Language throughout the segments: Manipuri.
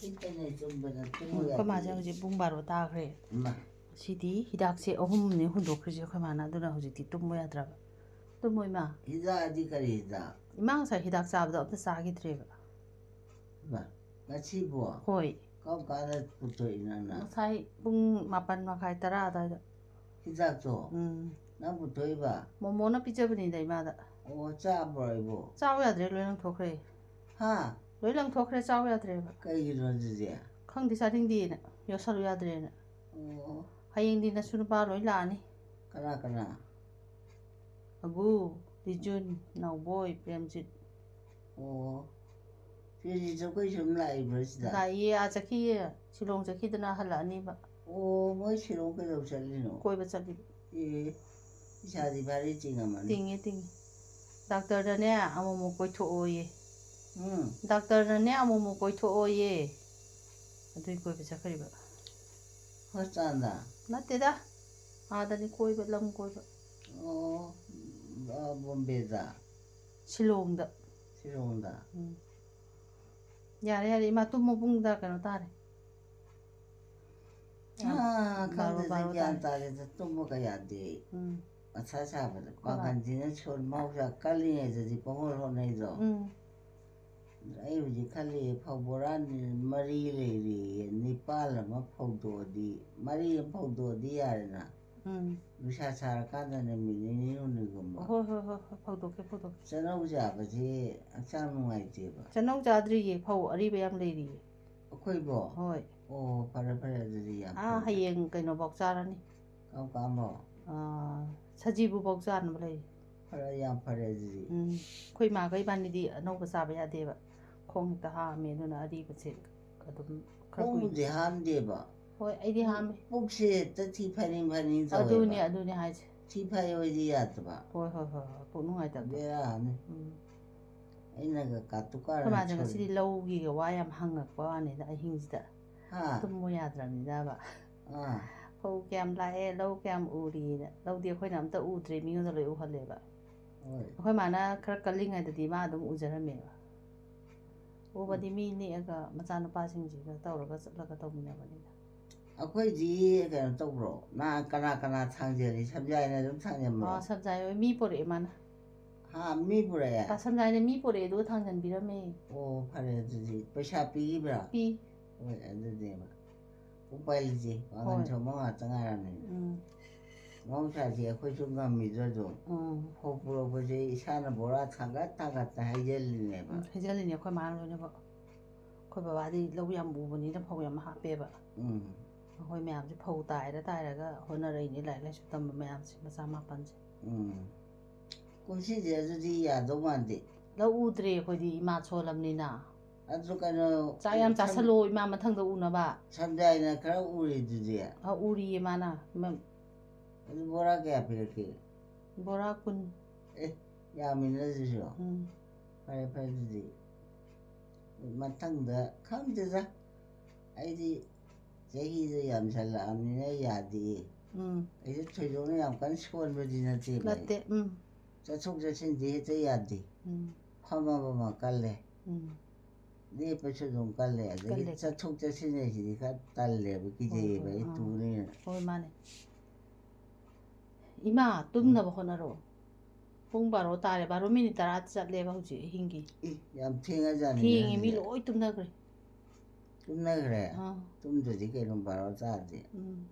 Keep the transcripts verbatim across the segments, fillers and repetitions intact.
ꯍꯤꯞꯄꯅꯦ, ꯇꯨꯝꯕꯗ ꯇꯨꯝꯃꯨ ꯎꯝ, ꯑꯩꯈꯣꯏ ꯃꯥꯁꯦ ꯌꯥꯗꯦ꯫ ꯍꯧꯖꯤꯛ ꯄꯨꯡ ꯕꯥꯔꯣ ꯇꯥꯈ꯭ꯔꯦ꯫ ꯏꯃꯥ꯫ ꯁꯤꯗꯤ ꯍꯤꯗꯥꯛꯁꯦ ꯑꯍꯨꯝꯅꯦ ꯍꯨꯟꯗꯣꯛꯈ꯭ꯔꯤꯁꯦ ꯑꯩꯈꯣꯏ ꯃꯥꯅ, ꯑꯗꯨꯅ ꯍꯧꯖꯤꯛꯇꯤ ꯇꯨꯝꯕ ꯌꯥꯗ꯭ꯔꯕ꯫ ꯇꯨꯝꯃꯣ ꯏꯃꯥ꯫ ꯍꯤꯗꯥꯛ ꯑꯗꯤ ꯀꯔꯤ ꯍꯤꯗꯥꯛ? ꯏꯃꯥ ꯉꯁꯥꯏ ꯍꯤꯗꯥꯛ ꯆꯥꯕꯗꯣ ꯑꯝꯇ ꯆꯥꯈꯤꯗ꯭ꯔꯦꯕ꯫ ꯏꯃꯥ, ꯉꯁꯤꯕꯣ? ꯍꯣꯏ꯫ ꯀꯔꯝ ꯀꯥꯟꯗ ꯄꯨꯊꯣꯛꯏ ꯅꯪꯅ? ꯉꯁꯥꯏ ꯄꯨꯡ ꯃꯥꯄꯟ ꯃꯈꯥꯏ, ꯇꯔꯥ ꯑꯗꯨꯋꯥꯏꯗ꯫ ꯍꯤꯗꯥꯛꯇꯣ? ꯎꯝ꯫ ꯅꯪ ꯄꯨꯊꯣꯛꯏꯕ? ꯃꯣꯃꯣꯅ ꯄꯤꯖꯕꯅꯤꯗ ꯏꯃꯥꯗ꯫ ꯑꯣ, ꯆꯥꯕ꯭ꯔꯣ ꯑꯩꯕꯣ? ꯆꯥꯎ ꯌꯥꯗ꯭ꯔꯦ, ꯂꯣꯏ ꯂꯪꯊꯣꯛꯈ꯭ꯔꯦ꯫ ꯍꯥ? ꯂꯣꯏ ꯂꯪꯊꯣꯛꯈ꯭ꯔꯦ, ꯆꯥꯎ ꯌꯥꯗ꯭ꯔꯦꯕ꯫ ꯀꯩꯒꯤꯅꯣ ꯑꯗꯨꯗꯤ? ꯈꯪꯗꯦ, ꯆꯥꯅꯤꯡꯗꯦꯅ, ꯌꯣꯠꯁꯜꯂꯨ ꯌꯥꯗ꯭ꯔꯦꯅ꯫ ꯑꯣ꯫ ꯍꯌꯦꯡꯗꯤ ꯅꯁꯨ ꯅꯨꯄꯥ ꯂꯣꯏ ꯂꯥꯛꯑꯅꯤ꯫ ꯀꯅꯥ ꯀꯅꯥ? ꯑꯒꯨ, ꯂꯤꯖꯨꯟ, ꯅꯥꯎꯕꯣꯏ, ꯄ꯭ꯔꯦꯝꯖꯤꯠ꯫ ꯑꯣ꯫ ꯄ꯭ꯔꯦꯝꯖꯤꯠꯁꯨ ꯑꯩꯈꯣꯏ ꯁꯨꯝ ꯂꯥꯛꯏꯕ꯭ꯔꯥ ꯁꯤꯗ? ꯂꯥꯛꯏꯌꯦ, ꯑꯥ ꯆꯠꯈꯤꯌꯦ꯫ ꯁꯤꯂꯣꯡ ꯆꯠꯈꯤꯗꯅ ꯍꯜꯂꯛꯑꯅꯤꯕ꯫ ꯑꯣ, ꯃꯣꯏ ꯁꯤꯂꯣꯡ ꯀꯩꯗꯧ ꯆꯠꯂꯤꯅꯣ? ꯀꯣꯏꯕ ꯆꯠꯂꯤꯕ꯫ ꯑꯦ, ꯄꯩꯁꯥꯗꯤ ꯚꯥꯔꯤ ꯇꯤꯡꯉꯝꯃꯅꯤ꯫ ꯇꯤꯡꯉꯦ, ꯇꯤꯡꯉꯦ꯫ ꯗꯥꯛꯇꯔꯗꯅꯦ ꯑꯃꯨꯛꯃꯨꯛ ꯀꯣꯏꯊꯣꯛꯑꯣꯌꯦ꯫ ꯎꯝ꯫ ꯗꯥꯛꯇꯔꯅꯅꯦ ꯑꯃꯨꯛꯃꯨꯛ ꯀꯣꯏꯊꯣꯛꯑꯣꯌꯦ꯫ ꯑꯗꯨꯏ ꯀꯣꯏꯕ ꯆꯠꯈ꯭ꯔꯤꯕ꯫ ꯍꯣꯁꯇꯥꯜꯗ? ꯅꯠꯇꯦꯗ꯫ ꯑꯥꯗꯅꯤ ꯀꯣꯏꯕ, ꯂꯝ ꯀꯣꯏꯕ꯫ ꯑꯣ, ꯑ, ꯕꯣꯝꯕꯦꯗ? ꯁꯤꯂꯣꯡꯗ꯫ ꯁꯤꯂꯣꯡꯗ? ꯎꯝ꯫ ꯌꯥꯔꯦ, ꯌꯥꯔꯦ, ꯏꯃꯥ, ꯇꯨꯝꯃꯣ, ꯄꯨꯡꯗ ꯀꯩꯅꯣ ꯇꯥꯔꯦ꯫ ꯑꯥ, ꯕꯥꯔꯣ, ꯈꯪꯗꯦꯗ, ꯕꯥꯔꯣ ꯒ꯭ꯌꯥꯟ ꯇꯥꯔꯦ꯫ ꯇꯥꯗꯦꯗ, ꯇꯨꯝꯕꯒ ꯌꯥꯗꯦ꯫ ꯎꯝ꯫ ꯃꯊꯥ ꯁꯥꯕꯗ꯫ ꯑꯩꯈꯣꯏ ꯃꯥ꯫ ꯄꯥꯡꯒꯟꯁꯤꯅ ꯁꯣꯔ ꯃꯍꯧꯁꯥ ꯀꯜꯂꯤꯉꯩꯗꯗꯤ ꯄꯪꯍꯣꯠ ꯍꯣꯠꯅꯩꯗꯣ꯫ ꯎꯝ꯫ ꯑꯩ ꯍꯧꯖꯤꯛ ꯈꯜꯂꯤ, ꯐꯧ ꯕꯣꯔꯥ ꯃꯔꯤ ꯂꯩꯔꯤꯌꯦ, ꯅꯤꯄꯥꯜ ꯑꯃ ꯐꯧꯗꯣꯛꯑꯗꯤ, ꯃꯔꯤ ꯑꯃ ꯐꯧꯗꯣꯛꯑꯗꯤ ꯌꯥꯔꯦꯅ꯫ ꯎꯝ꯫ ꯅꯨꯡꯁꯥ ꯁꯥꯔꯀꯥꯟꯗ ꯅꯨꯃꯤꯠ ꯅꯤꯅꯤ ꯍꯨꯝꯅꯤꯒꯨꯝꯕ꯫ ꯍꯣꯏ, ꯍꯣꯏ, ꯍꯣꯏ, ꯍꯣꯏ, ꯐꯧꯗꯣꯛꯀꯦ, ꯐꯧꯗꯣꯛꯀꯦ꯫ ꯆꯅꯧ ꯆꯥꯕꯁꯦ ꯍꯛꯆꯥꯡ ꯅꯨꯡꯉꯥꯏꯇꯦꯕ꯫ ꯆꯅꯧ ꯆꯥꯗ꯭ꯔꯤꯌꯦ, ꯐꯧ ꯑꯔꯤꯕ ꯌꯥꯝ ꯂꯩꯔꯤꯌꯦ꯫ ꯑꯩꯈꯣꯏꯕꯣ? ꯍꯣꯏ꯫ ꯑꯣ, ꯐꯔꯦ, ꯐꯔꯦ, ꯑꯗꯨꯗꯤ ꯌꯥꯝ ꯑꯥ, ꯐꯔꯦ꯫ ꯍꯌꯦꯡ ꯀꯩꯅꯣꯐꯥꯎ ꯆꯥꯔꯅꯤ꯫ ꯀꯔꯝ ꯀꯥꯟꯐꯥꯎ? ꯑꯥ, ꯁꯖꯤꯕꯨꯐꯥꯎ ꯆꯥꯅꯕ ꯂꯩ꯫ ꯐꯔꯦ, ꯌꯥꯝ ꯐꯔꯦ ꯑꯗꯨꯗꯤ꯫ ꯎꯝ, ꯑꯩꯈꯣꯏ ꯏꯃꯥꯒ ꯏꯕꯥꯅꯤꯗꯤ ꯑꯅꯧꯕ ꯆꯥꯕ ꯌꯥꯗꯦꯕ, ꯈꯣꯡ ꯍꯦꯛꯇ ꯍꯥꯝꯃꯦ, ꯑꯗꯨꯅ ꯑꯔꯤꯕꯁꯦ ꯑꯗꯨꯝ ꯈꯔ ꯀꯨꯏꯅ ꯈꯣꯡꯕꯨꯗꯤ ꯍꯥꯝꯗꯦꯕ꯫ ꯍꯣꯏ, ꯑꯩꯗꯤ ꯍꯥꯝꯃꯦ꯫ ꯄꯨꯛꯁꯦ ꯍꯦꯛꯇ ꯊꯤ ꯐꯥꯏꯅꯤꯡ ꯐꯥꯏꯅꯤꯡ ꯇꯧꯋꯦꯕ꯫ ꯑꯗꯨꯅꯦ, ꯑꯗꯨꯅꯦ ꯍꯥꯏꯁꯦ꯫ ꯊꯤ ꯐꯥꯏ ꯍꯣꯏꯗꯤ ꯌꯥꯗꯕ꯫ ꯍꯣꯏ, ꯍꯣꯏ, ꯍꯣꯏ, ꯍꯣꯏ, ꯄꯨꯛ ꯅꯨꯡꯉꯥꯏꯇꯕꯗꯣ꯫ ꯕꯦꯔꯥꯅꯤ꯫ ꯎꯝ꯫ ꯑꯩꯅꯒ ꯀꯥꯇꯨ ꯀꯥꯔꯟ ꯑꯩꯈꯣꯏ ꯃꯥꯁꯦ ꯁꯣꯜꯂꯤ꯫ ꯉꯁꯤꯗꯤ ꯂꯧꯒꯤꯒ ꯋꯥ ꯌꯥꯝ ꯍꯪꯉꯛꯄ ꯋꯥꯅꯤꯗ ꯑꯍꯤꯡꯁꯤꯗ꯫ ꯍꯥ? ꯇꯨꯝꯃꯨ ꯌꯥꯗ꯭ꯔꯕꯅꯤꯗꯕ꯫ ꯑꯥ꯫ ꯐꯧ ꯀꯌꯥꯝ ꯂꯥꯛꯑꯦ, ꯂꯧ ꯀꯌꯥꯝ ꯎꯔꯤꯅ꯫ ꯂꯧꯗꯤ ꯑꯩꯈꯣꯏꯅ ꯑꯝꯇ ꯎꯗ꯭ꯔꯦ, ꯃꯤꯉꯣꯟꯗ ꯂꯣꯏ ꯎꯍꯜꯂꯦꯕ꯫ ꯍꯣꯏ꯫ ꯑꯩꯈꯣꯏ ꯃꯥꯅ ꯈꯔ ꯀꯜꯂꯤꯉꯩꯗꯗꯤ ꯃꯥ ꯑꯗꯨꯝ ꯎꯖꯔꯝꯃꯦꯕ꯫ ꯎꯕꯗꯤ ꯃꯤ ꯅꯦꯛꯑꯒ ꯃꯆꯥꯅꯨꯄꯥꯁꯤꯡꯁꯤꯒ ꯇꯧꯔꯒ ꯆꯠꯂꯒ ꯇꯧꯃꯤꯟꯅꯕꯅꯤꯗ꯫ ꯑꯩꯈꯣꯏꯗꯤ ꯀꯩꯅꯣ ꯇꯧꯕ꯭ꯔꯣ? ꯅꯍꯥꯟ ꯀꯅꯥ ꯀꯅꯥ ꯊꯥꯡꯖꯜꯂꯤ? ꯁꯝꯖꯥꯏꯅ ꯑꯗꯨꯝ ꯊꯥꯡꯖꯟꯕ꯭ꯔꯣ? ꯑꯥ, ꯁꯝꯖꯥꯏ ꯍꯣꯏ ꯃꯤ ꯄꯣꯔꯛꯑꯦ ꯃꯥꯅ꯫ ꯍꯥ, ꯃꯤ ꯄꯨꯔꯛꯑꯦ? ꯄꯥ ꯁꯝꯖꯥꯏꯅ ꯃꯤ ꯄꯣꯔꯛꯑꯦ ꯑꯗꯨꯒ ꯊꯥꯡꯖꯟꯕꯤꯔꯝꯃꯦ꯫ ꯑꯣ, ꯐꯔꯦ ꯑꯗꯨꯗꯤ꯫ ꯄꯩꯁꯥ ꯄꯤꯈꯤꯕ꯭ꯔꯥ? ꯄꯤ꯫ ꯍꯣꯏ, ꯑꯗꯨꯗꯤ ꯎꯄꯥꯏ ꯂꯩꯇꯦ꯫ ꯄꯥꯡꯒꯜ ꯍꯣꯏ꯫ ꯁꯣꯟꯕ ꯉꯥꯛꯇ ꯉꯥꯏꯔꯕꯅꯤꯅ꯫ ꯎꯝ꯫ ꯃꯍꯧꯁꯥꯗꯤ ꯑꯩꯈꯣꯏꯁꯨ ꯉꯝꯃꯤꯗ꯭ꯔꯁꯨ ꯎꯝ꯫ ꯐꯧ ꯄꯨꯔꯛꯄꯁꯦ ꯏꯁꯥꯅ ꯕꯣꯔꯥ ꯊꯥꯡꯒꯠ ꯊꯥꯡꯒꯠꯇ ꯍꯩꯖꯤꯜꯂꯤꯅꯦꯕ꯫ ꯎꯝ, ꯍꯩꯖꯜꯂꯤꯅꯦ ꯑꯩꯈꯣꯏ ꯃꯥꯅ ꯂꯣꯏꯅꯃꯛ꯫ ꯑꯩꯈꯣꯏ ꯕꯕꯥꯗꯤ ꯂꯧ ꯌꯥꯝ ꯎꯕꯅꯤꯅ ꯐꯧ ꯌꯥꯝ ꯍꯥꯞꯄꯦꯕ꯫ ꯎꯝ꯫ ꯑꯩꯈꯣꯏ ꯃꯌꯥꯝꯁꯦ ꯐꯧ ꯇꯥꯏꯔ ꯇꯥꯏꯔꯒ ꯍꯣꯠꯅꯔꯛꯏꯅꯦ ꯂꯥꯏꯔꯤꯛ ꯂꯥꯏꯁꯨ ꯇꯝꯕ ꯃꯌꯥꯝꯁꯦ, ꯃꯆꯥ ꯃꯥꯄꯟꯁꯦ꯫ ꯎꯝ꯫ ꯀꯨꯝꯁꯤꯗꯤ ꯑꯗꯨꯗꯤ ꯌꯥꯗꯧ ꯃꯥꯟꯗꯦ꯫ ꯂꯧ ꯎꯗ꯭ꯔꯦ ꯑꯩꯈꯣꯏꯗꯤ, ꯏꯃꯥ ꯁꯣꯜꯂꯝꯅꯤꯅ꯫ ꯑꯗꯨ ꯀꯩꯅꯣ, ꯆꯥꯛ ꯌꯥꯝ ꯁꯝ- ꯆꯥꯁꯜꯂꯣ ꯏꯃꯥ ꯃꯊꯪꯗ ꯎꯅꯕ꯫ ꯁꯝꯖꯥꯏꯅ ꯈꯔ ꯎꯔꯤꯗꯨꯗꯤ꯫ ꯑ, ꯎꯔꯤꯌꯦ ꯃꯥꯅ꯫ ꯃ-, ꯑꯗꯨ ꯕꯣꯔꯥ ꯀꯌꯥ ꯄꯤꯔꯛꯀꯦ? ꯕꯣꯔꯥ ꯀꯨꯟ꯫ ꯑꯦ, ꯌꯥꯝꯃꯤꯅ ꯑꯗꯨꯁꯨ꯫ ꯎꯝ꯫ ꯐꯔꯦ ꯐꯔꯦ ꯑꯗꯨꯗꯤ꯫ ꯃꯊꯪꯗ ꯈꯪꯗꯦꯗ꯫ ꯑꯩꯗꯤ ꯆꯍꯤꯗꯣ ꯌꯥꯝꯁꯜꯂꯛꯑꯕꯅꯤꯅ ꯌꯥꯗꯦ꯫ ꯎꯝ꯫ ꯑꯩꯁꯨ ꯊꯣꯏꯗꯣꯛꯅ ꯌꯥꯝ ꯀꯟꯅ ꯁꯣꯟꯕꯗꯤ ꯅꯠꯇꯦꯕ ꯑꯩ꯫ ꯅꯠꯇꯦ꯫ ꯎꯝ꯫ ꯆꯠꯊꯣꯛ ꯆꯠꯁꯤꯟꯗꯤ ꯍꯦꯛꯇ ꯌꯥꯗꯦ꯫ ꯎꯝ꯫ ꯐꯝꯃꯕ ꯑꯃ ꯀꯜꯂꯦ꯫ ꯎꯝ꯫ ꯂꯦꯞꯄꯁꯨ ꯑꯗꯨꯝ ꯀꯜꯂꯦ꯫ ꯑꯗꯒꯤ ꯀꯜꯂꯦ꯫ ꯆꯠꯊꯣꯛ ꯆꯠꯁꯤꯟ ꯍꯥꯏꯁꯤꯗꯤ ꯈꯔ ꯇꯜꯂꯦꯕ, ꯀꯤꯖꯩꯌꯦꯕ ꯍꯣꯏ, ꯑꯩ ꯍꯣꯏ꯫ ꯇꯨꯅꯦꯅ꯫ ꯍꯣꯏ, ꯃꯥꯅꯦ꯫ ꯏꯃꯥ, ꯇꯨꯝꯅꯕ ꯍꯣꯠꯅꯔꯣ꯫ ꯄꯨꯡ ꯕꯥꯔꯣ ꯇꯥꯔꯦ꯫ ꯕꯥꯔꯣ ꯃꯤꯅꯤꯠ ꯇꯔꯥ ꯆꯠꯂꯦꯕ ꯍꯧꯖꯤꯛ ꯑꯍꯤꯡꯒꯤ꯫ ꯏ, ꯌꯥꯝ ꯊꯦꯡꯉꯖꯥꯠꯅꯤ ꯊꯦꯡꯉꯦ, ꯃꯤ ꯍꯧꯖꯤꯛ꯫ ꯂꯣꯏ ꯇꯨꯝꯅꯈ꯭ꯔꯦ꯫ ꯇꯨꯝꯅꯈ꯭ꯔꯦ? ꯑꯥ꯫ ꯇꯨꯝꯗ꯭ꯔꯗꯤ ꯀꯩꯅꯣ ꯕꯥꯔꯣ ꯇꯥꯔꯗꯤ? ꯎꯝ꯫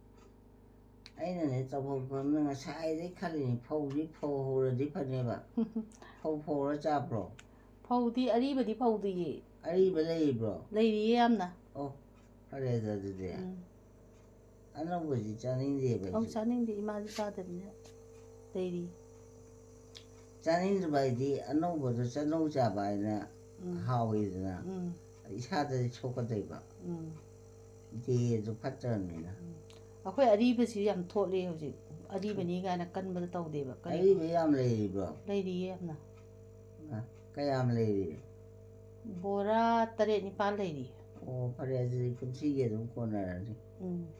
ꯑꯩꯅꯅꯦ ꯇꯧꯐꯝ ꯈꯪꯗꯅ ꯉꯁꯥꯏꯗꯩ ꯈꯜꯂꯤꯅꯤ, ꯐꯧꯁꯤ ꯐꯧ ꯍꯧꯔꯗꯤ ꯐꯅꯦꯕ꯫ ꯐꯧ ꯐꯧꯔ ꯆꯥꯕ꯭ꯔꯣ? ꯐꯧꯗꯤ ꯑꯔꯤꯕꯗꯤ ꯐꯧꯗꯤꯌꯦ꯫ ꯑꯔꯤꯕ ꯂꯩꯔꯤꯕ꯭ꯔꯣ? ꯂꯩꯔꯤꯌꯦ ꯌꯥꯝꯅ꯫ ꯑꯣ, ꯐꯔꯦꯗ ꯑꯗꯨꯗꯤ꯫ ꯎꯝ꯫ ꯑꯅꯧꯕꯁꯤ ꯆꯥꯅꯤꯡꯗꯦꯕ ꯑꯧ, ꯑꯩꯁꯨ꯫ ꯆꯥꯅꯤꯡꯗꯦ, ꯏꯃꯥꯁꯨ ꯆꯥꯗꯕꯅꯤꯅ꯫ ꯂꯩꯔꯤ꯫ ꯆꯥꯅꯤꯡꯗꯕ ꯍꯥꯏꯗꯤ ꯑꯅꯧꯕꯗꯣ ꯆꯅꯧ ꯆꯥꯕ ꯍꯥꯏꯅ ꯎꯝ꯫ ꯍꯥꯎꯋꯤꯗꯅ꯫ ꯎꯝ꯫ ꯏꯁꯥꯗꯗꯤ ꯁꯣꯛꯀꯗꯣꯏꯕ꯫ ꯎꯝ꯫ ꯗꯦꯗꯣ ꯐꯠꯇ꯭ꯔꯕꯅꯤꯅ꯫ ꯎꯝ꯫ ꯑꯩꯈꯣꯏ ꯑꯔꯤꯕꯁꯤ ꯌꯥꯝ ꯊꯣꯠꯂꯤ ꯍꯧꯖꯤꯛ꯫ ꯑꯔꯤꯕꯅꯤ ꯀꯥꯏꯅ ꯀꯟꯕꯗ ꯇꯧꯗꯦꯕ꯫ ꯀꯔꯤ? ꯑꯔꯤꯕ ꯌꯥꯝ ꯂꯩꯔꯤꯕ꯭ꯔꯣ? ꯂꯩꯔꯤꯌꯦ ꯌꯥꯝꯅ꯫ ꯑ, ꯀꯌꯥꯝ ꯂꯩꯔꯤ? ꯕꯣꯔꯥ ꯇꯔꯦꯠ ꯅꯤꯄꯥꯜ ꯂꯩꯔꯤ꯫ ꯑꯣ, ꯐꯔꯦ, ꯑꯗꯨꯗꯤ ꯀꯨꯝꯁꯤꯒꯤ ꯑꯗꯨꯝ ꯀꯣꯟꯅꯔꯅꯤ꯫ ꯎꯝ꯫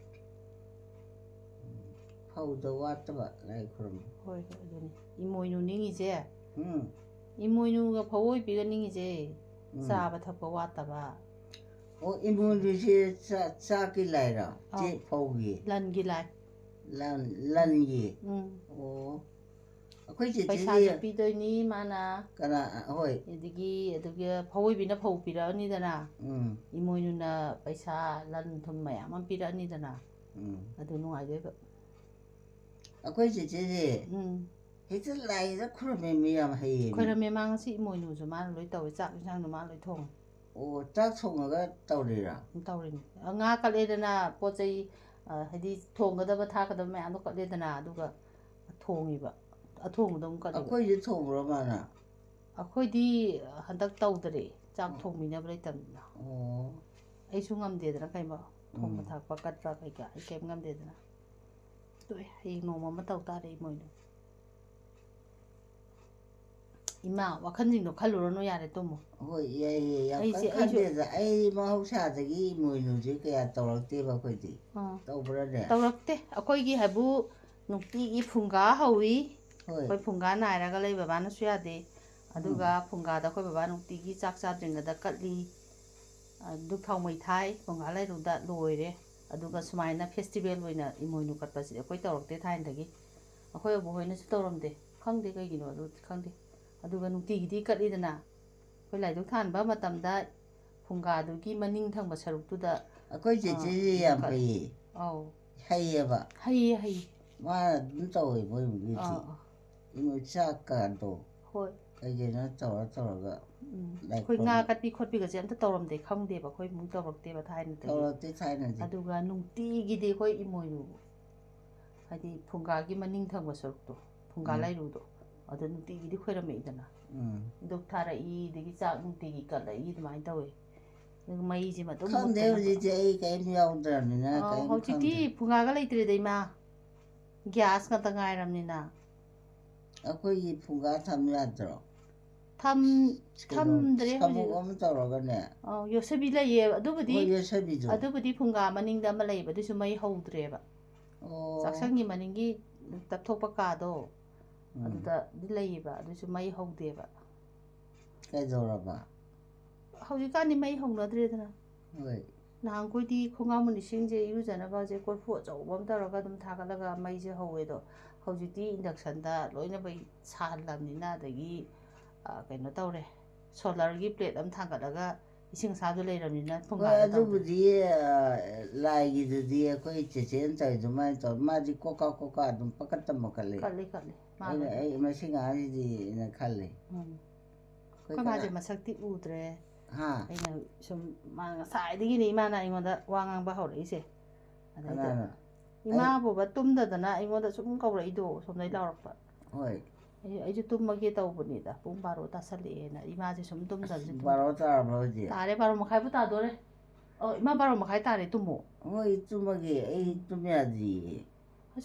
ꯐꯧꯗ ꯋꯥꯠꯇꯕ ꯂꯥꯏ ꯈꯨꯔꯨꯝꯕ꯫ ꯍꯣꯏ, ꯍꯣꯏ, ꯑꯗꯨꯅꯤ꯫ ꯏꯃꯣꯏꯅꯨ ꯅꯤꯡꯉꯤꯁꯦ꯫ ꯎꯝ꯫ ꯏꯃꯣꯏꯅꯨꯒ ꯐꯧꯑꯣꯏꯕꯤꯒ ꯅꯤꯡꯉꯤꯁꯦ꯫ ꯎꯝ꯫ ꯆꯥꯕ ꯊꯛꯄ ꯋꯥꯠꯇꯕ꯫ ꯑꯣ, ꯏꯃꯣꯏꯅꯨꯁꯦ ꯆꯥ-, ꯆꯥꯛꯀꯤ ꯂꯥꯏꯔꯣ? ꯑꯧ꯫ ꯆꯦ ꯐꯧꯒꯤ? ꯂꯟꯒꯤ ꯂꯥꯏ꯫ ꯂꯟ-, ꯂꯟꯒꯤ? ꯎꯝ꯫ ꯑꯣ꯫ ꯑꯩꯈꯣꯏ ꯆꯦꯆꯦꯗꯤ ꯄꯩꯁꯥꯁꯨ ꯄꯤꯗꯣꯏꯅꯤ ꯃꯥꯅ꯫ ꯀꯅꯥ? ꯍꯣꯏ꯫ ꯑꯗꯒꯤ, ꯑꯗꯨꯒ ꯐꯧꯑꯣꯏꯕꯤꯅ ꯐꯧ ꯄꯤꯔꯛꯑꯅꯤꯗꯅ꯫ ꯎꯝ꯫ ꯏꯃꯣꯏꯅꯨꯅ ꯄꯩꯁꯥ, ꯂꯟ ꯊꯨꯝ ꯃꯌꯥꯝ ꯑꯃ ꯄꯤꯔꯛꯑꯅꯤꯗꯅ꯫ ꯎꯝ꯫ ꯑꯗꯨ ꯅꯨꯡꯉꯥꯏꯗꯣꯏꯕ꯫ ꯑꯩꯈꯣꯏ ꯆꯦꯆꯦꯁꯦ ꯎꯝ꯫ ꯍꯦꯛꯇ ꯂꯥꯏꯗ ꯈꯨꯔꯨꯝꯃꯦ, ꯃꯤ ꯌꯥꯝ ꯍꯩꯌꯦ ꯃꯤ꯫ ꯈꯣꯏꯔꯝꯃꯦ ꯃꯥ ꯉꯁꯤ ꯏꯃꯣꯏꯅꯨꯁꯨ ꯃꯥꯅ ꯂꯣꯏ ꯇꯧꯋꯦ, ꯆꯥꯛ ꯏꯟꯁꯥꯡꯗꯣ ꯃꯥꯅ ꯂꯣꯏ ꯊꯣꯡꯉꯦ꯫ ꯑꯣ, ꯆꯥꯛ ꯊꯣꯡꯉꯒ ꯇꯧꯔꯤꯔꯥ? ꯎꯝ, ꯇꯧꯔꯤꯅꯤ꯫ ꯑ, ꯉꯥ ꯀꯠꯂꯦꯗꯅ, ꯄꯣꯠ ꯆꯩ, ꯑ, ꯍꯥꯏꯗꯤ ꯊꯣꯡꯒꯗꯕ ꯊꯥꯛꯀꯗꯕ ꯃꯌꯥꯝꯗꯣ ꯀꯠꯂꯦꯗꯅ, ꯑꯗꯨꯒ ꯊꯣꯡꯉꯤꯕ꯫ ꯑꯊꯣꯡꯕꯗꯣ ꯑꯃꯨꯛ ꯀꯠꯂꯤꯕ꯫ ꯑꯩꯈꯣꯏꯁꯨ ꯊꯣꯡꯕ꯭ꯔꯣ ꯃꯥꯅ? ꯑꯩꯈꯣꯏꯗꯤ ꯍꯟꯗꯛ ꯇꯧꯗꯔꯦ, ꯆꯥꯛ ꯑꯣ꯫ ꯊꯣꯡꯕꯤꯅꯕ ꯂꯩꯇꯕꯅꯤꯅ꯫ ꯑꯣ꯫ ꯑꯩꯁꯨ ꯉꯝꯗꯦꯗꯅ ꯀꯩꯅꯣ, ꯊꯣꯡꯕ ꯎꯝ꯫ ꯊꯥꯛꯄ ꯀꯠꯄ ꯀꯩꯀꯥ ꯑꯩ ꯀꯩꯝ ꯉꯝꯗꯦꯗꯅ꯫ ꯇꯣꯛꯑꯦ, ꯍꯌꯦꯡ ꯅꯣꯡꯃ ꯑꯃ ꯇꯧ ꯇꯥꯔꯦ ꯏꯃꯣꯏꯅꯨ꯫ ꯏꯃꯥ, ꯋꯥꯈꯜꯁꯤꯡꯗꯣ ꯈꯜꯂꯨꯔꯅꯨ, ꯌꯥꯔꯦ, ꯇꯨꯝꯃꯣ꯫ ꯍꯣꯏ, ꯌꯥꯏꯌꯦ, ꯌꯥꯝ ꯑꯩꯁꯦ, ꯀꯟꯅ ꯑꯩꯁꯨ ꯈꯟꯗꯦꯗ꯫ ꯑꯩ ꯃꯍꯧꯁꯥꯗꯒꯤ ꯏꯃꯣꯏꯅꯨꯁꯦ ꯀꯌꯥ ꯇꯧꯔꯛꯇꯦꯕ ꯑꯩꯈꯣꯏꯗꯤ꯫ ꯑꯥ꯫ ꯇꯧꯕ꯭ꯔꯅꯦ? ꯇꯧꯔꯛꯇꯦ꯫ ꯑꯩꯈꯣꯏꯒꯤ ꯍꯥꯏꯕꯨ ꯅꯨꯡꯇꯤꯒꯤ ꯐꯨꯡꯒꯥ ꯍꯧꯏ꯫ ꯍꯣꯏ꯫ ꯑꯩꯈꯣꯏ ꯐꯨꯡꯒꯥ ꯅꯥꯏꯔꯒ ꯂꯩ, ꯕꯕꯥꯅꯁꯨ ꯌꯥꯗꯦ꯫ ꯑꯗꯨꯒ ꯎꯝ꯫ ꯐꯨꯡꯒꯥꯗ ꯑꯩꯈꯣꯏ ꯕꯕꯥ ꯅꯨꯡꯇꯤꯒꯤ ꯆꯥꯛ ꯆꯥꯗ꯭ꯔꯤꯉꯩꯗ ꯀꯠꯂꯤ꯫ ꯑ, ꯙꯨꯞ ꯊꯥꯎꯃꯩ ꯊꯥꯏ, ꯐꯨꯡꯒꯥ ꯂꯩꯔꯨꯗ ꯂꯣꯏꯔꯦ꯫ ꯑꯗꯨꯒ ꯁꯨꯃꯥꯏꯅ festival ꯑꯣꯏꯅ ꯏꯃꯣꯏꯅꯨ ꯀꯠꯄꯁꯤꯗꯤ ꯑꯩꯈꯣꯏ ꯇꯧꯔꯛꯇꯦ ꯊꯥꯏꯅꯗꯒꯤ꯫ ꯑꯩꯈꯣꯏ ꯑꯕꯣꯛ ꯍꯣꯏꯅꯁꯨ ꯇꯧꯔꯝꯗꯦ꯫ ꯈꯪꯗꯦ ꯀꯩꯒꯤꯅꯣ, ꯑꯗꯨ ꯈꯪꯗꯦ꯫ ꯑꯗꯨꯒ ꯅꯨꯡꯇꯤꯒꯤꯗꯤ ꯀꯠꯂꯤꯗꯅ꯫ ꯑꯩꯈꯣꯏ ꯂꯥꯏꯙꯨꯛ ꯊꯥꯟꯕ ꯃꯇꯝꯗ ꯐꯨꯡꯒꯥꯗꯨꯒꯤ ꯃꯅꯤꯡ ꯊꯪꯕ ꯁꯔꯨꯛꯇꯨꯗ, ꯑꯩꯈꯣꯏ ꯑ, ꯆꯦꯆꯦꯁꯦ ꯌꯥꯝ ꯀꯠ-, ꯐꯩꯌꯦ꯫ ꯑꯧ꯫ ꯍꯩꯌꯦꯕ꯫ ꯍꯩꯌꯦ, ꯍꯩꯌꯦ꯫ ꯃꯥꯅ ꯑꯗꯨꯝ ꯇꯧꯋꯦ ꯃꯣꯏ ꯏꯃꯨꯡꯒꯤꯗꯤ꯫ ꯑꯥ, ꯑꯥ꯫ ꯏꯃꯣꯏ ꯆꯥꯛꯀꯗꯣ ꯍꯣꯏ꯫ ꯀꯩ ꯀꯩꯅꯣ ꯇꯧꯔ ꯇꯧꯔꯒ ꯎꯝ꯫ ꯂꯥꯏ ꯑꯩꯈꯣꯏ ꯉꯥ ꯈꯨꯔꯨꯝ-, ꯀꯠꯄꯤ ꯈꯣꯠꯄꯤꯒꯁꯦ ꯑꯝꯇ ꯇꯧꯔꯝꯗꯦ, ꯈꯪꯗꯦꯕ꯫ ꯑꯩꯈꯣꯏ ꯏꯃꯨꯡ ꯇꯧꯔꯛꯇꯦꯕ ꯊꯥꯏꯅꯗꯒꯤ꯫ ꯇꯧꯔꯛꯇꯦ ꯊꯥꯏꯅꯗꯤ꯫ ꯑꯗꯨꯒ ꯅꯨꯡꯇꯤꯒꯤꯗꯤ ꯑꯩꯈꯣꯏ ꯏꯃꯣꯏꯅꯨ, ꯍꯥꯏꯗꯤ ꯐꯨꯡꯒꯥꯒꯤ ꯃꯅꯤꯡ ꯊꯪꯕ ꯁꯔꯨꯛꯇꯣ, ꯐꯨꯡꯒꯥ ꯎꯝ꯫ ꯂꯥꯏꯔꯨꯗꯣ, ꯑꯗꯨ ꯅꯨꯡꯇꯤꯒꯤꯗꯤ ꯈꯣꯏꯔꯝꯃꯛꯏꯗꯅ꯫ ꯎꯝ꯫ ꯙꯨꯞ ꯊꯥꯔꯛꯏ, ꯑꯗꯒꯤ ꯆꯥꯛ ꯅꯨꯡꯇꯤꯒꯤ ꯀꯠꯂꯛꯏ, ꯑꯗꯨꯃꯥꯏꯅ ꯇꯧꯋꯦ꯫ ꯑꯗꯨꯒ ꯃꯩꯁꯤꯃ ꯑꯗꯨꯝ ꯈꯪꯗꯦ, ꯃꯨꯠꯇꯅꯕ꯫ ꯍꯧꯖꯤꯛꯇꯤ ꯑꯩ ꯀꯔꯤꯝ ꯌꯥꯎꯗ꯭ꯔꯕꯅꯤꯅ ꯑꯥ, ꯀꯔꯤꯝ ꯍꯧꯖꯤꯛꯇꯤ ꯈꯪꯗꯦ꯫ ꯐꯨꯡꯒꯥꯒ ꯂꯩꯇ꯭ꯔꯦꯗ, ꯏꯃꯥ꯫ ꯒ꯭ꯌꯥꯁ ꯉꯥꯛꯇ ꯉꯥꯏꯔꯕꯅꯤꯅ꯫ ꯑꯩꯈꯣꯏꯒꯤ ꯐꯨꯡꯒꯥ ꯊꯝ ꯌꯥꯗ꯭ꯔꯣ? ꯊꯝ-, ꯀꯩꯅꯣ, ꯊꯝꯗ꯭ꯔꯦ ꯁꯥꯃꯨꯛ ꯍꯧꯖꯤꯛ꯫ ꯑꯃ ꯇꯧꯔꯒꯅꯦ꯫ ꯑꯧ, ꯌꯣꯠꯁꯕꯤ ꯂꯩꯌꯦ꯫ ꯑꯗꯨꯕꯨꯗꯤ, ꯍꯣꯏ, ꯌꯣꯠꯁꯕꯤꯗꯣ꯫ ꯑꯗꯨꯕꯨꯗꯤ ꯐꯨꯡꯒꯥ ꯃꯅꯤꯡꯗ ꯑꯃ ꯂꯩꯌꯦꯕ, ꯑꯗꯨꯁꯨ ꯃꯩ ꯍꯧꯗ꯭ꯔꯦꯕ꯫ ꯑꯣ꯫ ꯆꯥꯛꯁꯪꯒꯤ ꯃꯅꯤꯡꯒꯤ ꯇꯞꯊꯣꯛꯄ ꯀꯥꯗꯣ, ꯎꯝ꯫ ꯑꯗꯨꯗꯗꯤ ꯂꯩꯌꯦꯕ, ꯑꯗꯨꯁꯨ ꯃꯩ ꯍꯧꯗꯦꯕ꯫ ꯀꯩꯗꯧꯔꯕ? ꯍꯧꯖꯤꯛꯀꯥꯟꯗꯤ ꯃꯩ ꯍꯧꯅꯗ꯭ꯔꯦꯗꯅ꯫ ꯍꯣꯏ꯫ ꯅꯍꯥꯟꯈꯣꯏꯗꯤ ꯈꯣꯡꯒꯥꯎ ꯃꯅꯤꯁꯤꯡꯁꯦ ꯏꯔꯨꯖꯅꯕꯁꯦ ꯀꯣꯔꯐꯨ ꯑꯆꯧꯕ ꯑꯃ ꯇꯧꯔꯒ ꯑꯗꯨꯝ ꯊꯥꯒꯠꯂꯒ ꯃꯩꯁꯦ ꯍꯧꯋꯦ꯫ ꯑꯗꯣ ꯍꯧꯖꯤꯛꯇꯤ inductionꯗ ꯂꯣꯏꯅ ꯃꯩ ꯁꯥꯍꯜꯂꯕꯅꯤꯅ, ꯑꯗꯒꯤ ꯑ, ꯀꯩꯅꯣ ꯇꯧꯔꯦ, solarꯒꯤ plate ꯑꯃ ꯊꯥꯡꯒꯠꯂꯒ ꯏꯁꯤꯡ ꯑꯁꯥꯕꯗꯣ ꯂꯩꯔꯕꯅꯤꯅ ꯍꯣꯏ, ꯐꯨꯡꯒꯥꯗ ꯇꯧꯗ꯭ꯔꯦ꯫ ꯑꯗꯨꯕꯨꯗꯤ ꯑ, ꯂꯥꯏꯒꯤꯗꯨꯗꯤ ꯑꯩꯈꯣꯏ ꯆꯦꯆꯦꯅ ꯇꯧꯔꯤ ꯑꯗꯨꯃꯥꯏꯅ ꯇꯧꯔ, ꯃꯥꯗꯤ ꯀꯣꯀꯥ ꯀꯣꯀꯥ ꯑꯗꯨꯝ ꯄꯀꯠꯇ ꯃꯀꯠꯂꯦ꯫ ꯀꯠꯂꯤ ꯀꯠꯂꯤ꯫ ꯃꯥ ꯑꯩꯅ ꯀꯠꯂꯤ꯫ ꯑꯩ ꯃꯁꯤ ꯉꯥꯡꯁꯤꯗꯤꯅ ꯈꯜꯂꯦ꯫ ꯎꯝ꯫ ꯑꯩꯈꯣꯏ ꯑꯩꯈꯣꯏ ꯃꯥꯁꯦ ꯀꯅꯥ- ꯃꯁꯛꯇꯤ ꯎꯗ꯭ꯔꯦ꯫ ꯍꯥ? ꯑꯩꯅ ꯁꯨꯝ, ꯃꯥ ꯉꯁꯥꯏꯗꯒꯤꯅꯦ ꯏꯃꯥꯅ ꯑꯩꯉꯣꯟꯗ ꯋꯥ ꯉꯥꯡꯕ ꯍꯧꯔꯛꯏꯁꯦ꯫ ꯑꯗꯩꯗ ꯀꯅꯥꯅ? ꯏꯃꯥꯕꯨꯕ ꯇꯨꯝꯗꯗꯅ ꯑꯩꯉꯣꯟꯗ ꯁꯨꯝ ꯀꯧꯔꯛꯏꯗꯣ, ꯁꯣꯝꯗꯩ ꯂꯥꯎꯔꯛꯄ꯫ ꯍꯣꯏ꯫ ꯑꯩ, ꯑꯩꯁꯨ ꯇꯨꯝꯃꯒꯦ ꯇꯧꯕꯅꯤꯗ, ꯄꯨꯡ ꯕꯥꯔꯣ ꯇꯥꯁꯜꯂꯛꯑꯦꯅ꯫ ꯏꯃꯥꯁꯦ ꯁꯨꯝ ꯇꯨꯝꯗꯕꯁꯦ ꯄꯨꯡ ꯕꯥꯔꯣ ꯇꯥꯔꯕ꯭ꯔꯣ ꯍꯧꯖꯤꯛ? ꯇꯥꯔꯦ, ꯕꯥꯔꯣ ꯃꯈꯥꯏꯕꯨ ꯇꯥꯗꯣꯔꯦ꯫ ꯑꯣ, ꯏꯃꯥ, ꯕꯥꯔꯣ ꯃꯈꯥꯏ ꯇꯥꯔꯦ, ꯇꯨꯝꯃꯣ꯫ ꯍꯣꯏ, ꯇꯨꯝꯃꯒꯦ꯫ ꯑꯩ ꯇꯨꯝ ꯌꯥꯗ꯭ꯔꯤꯌꯦ꯫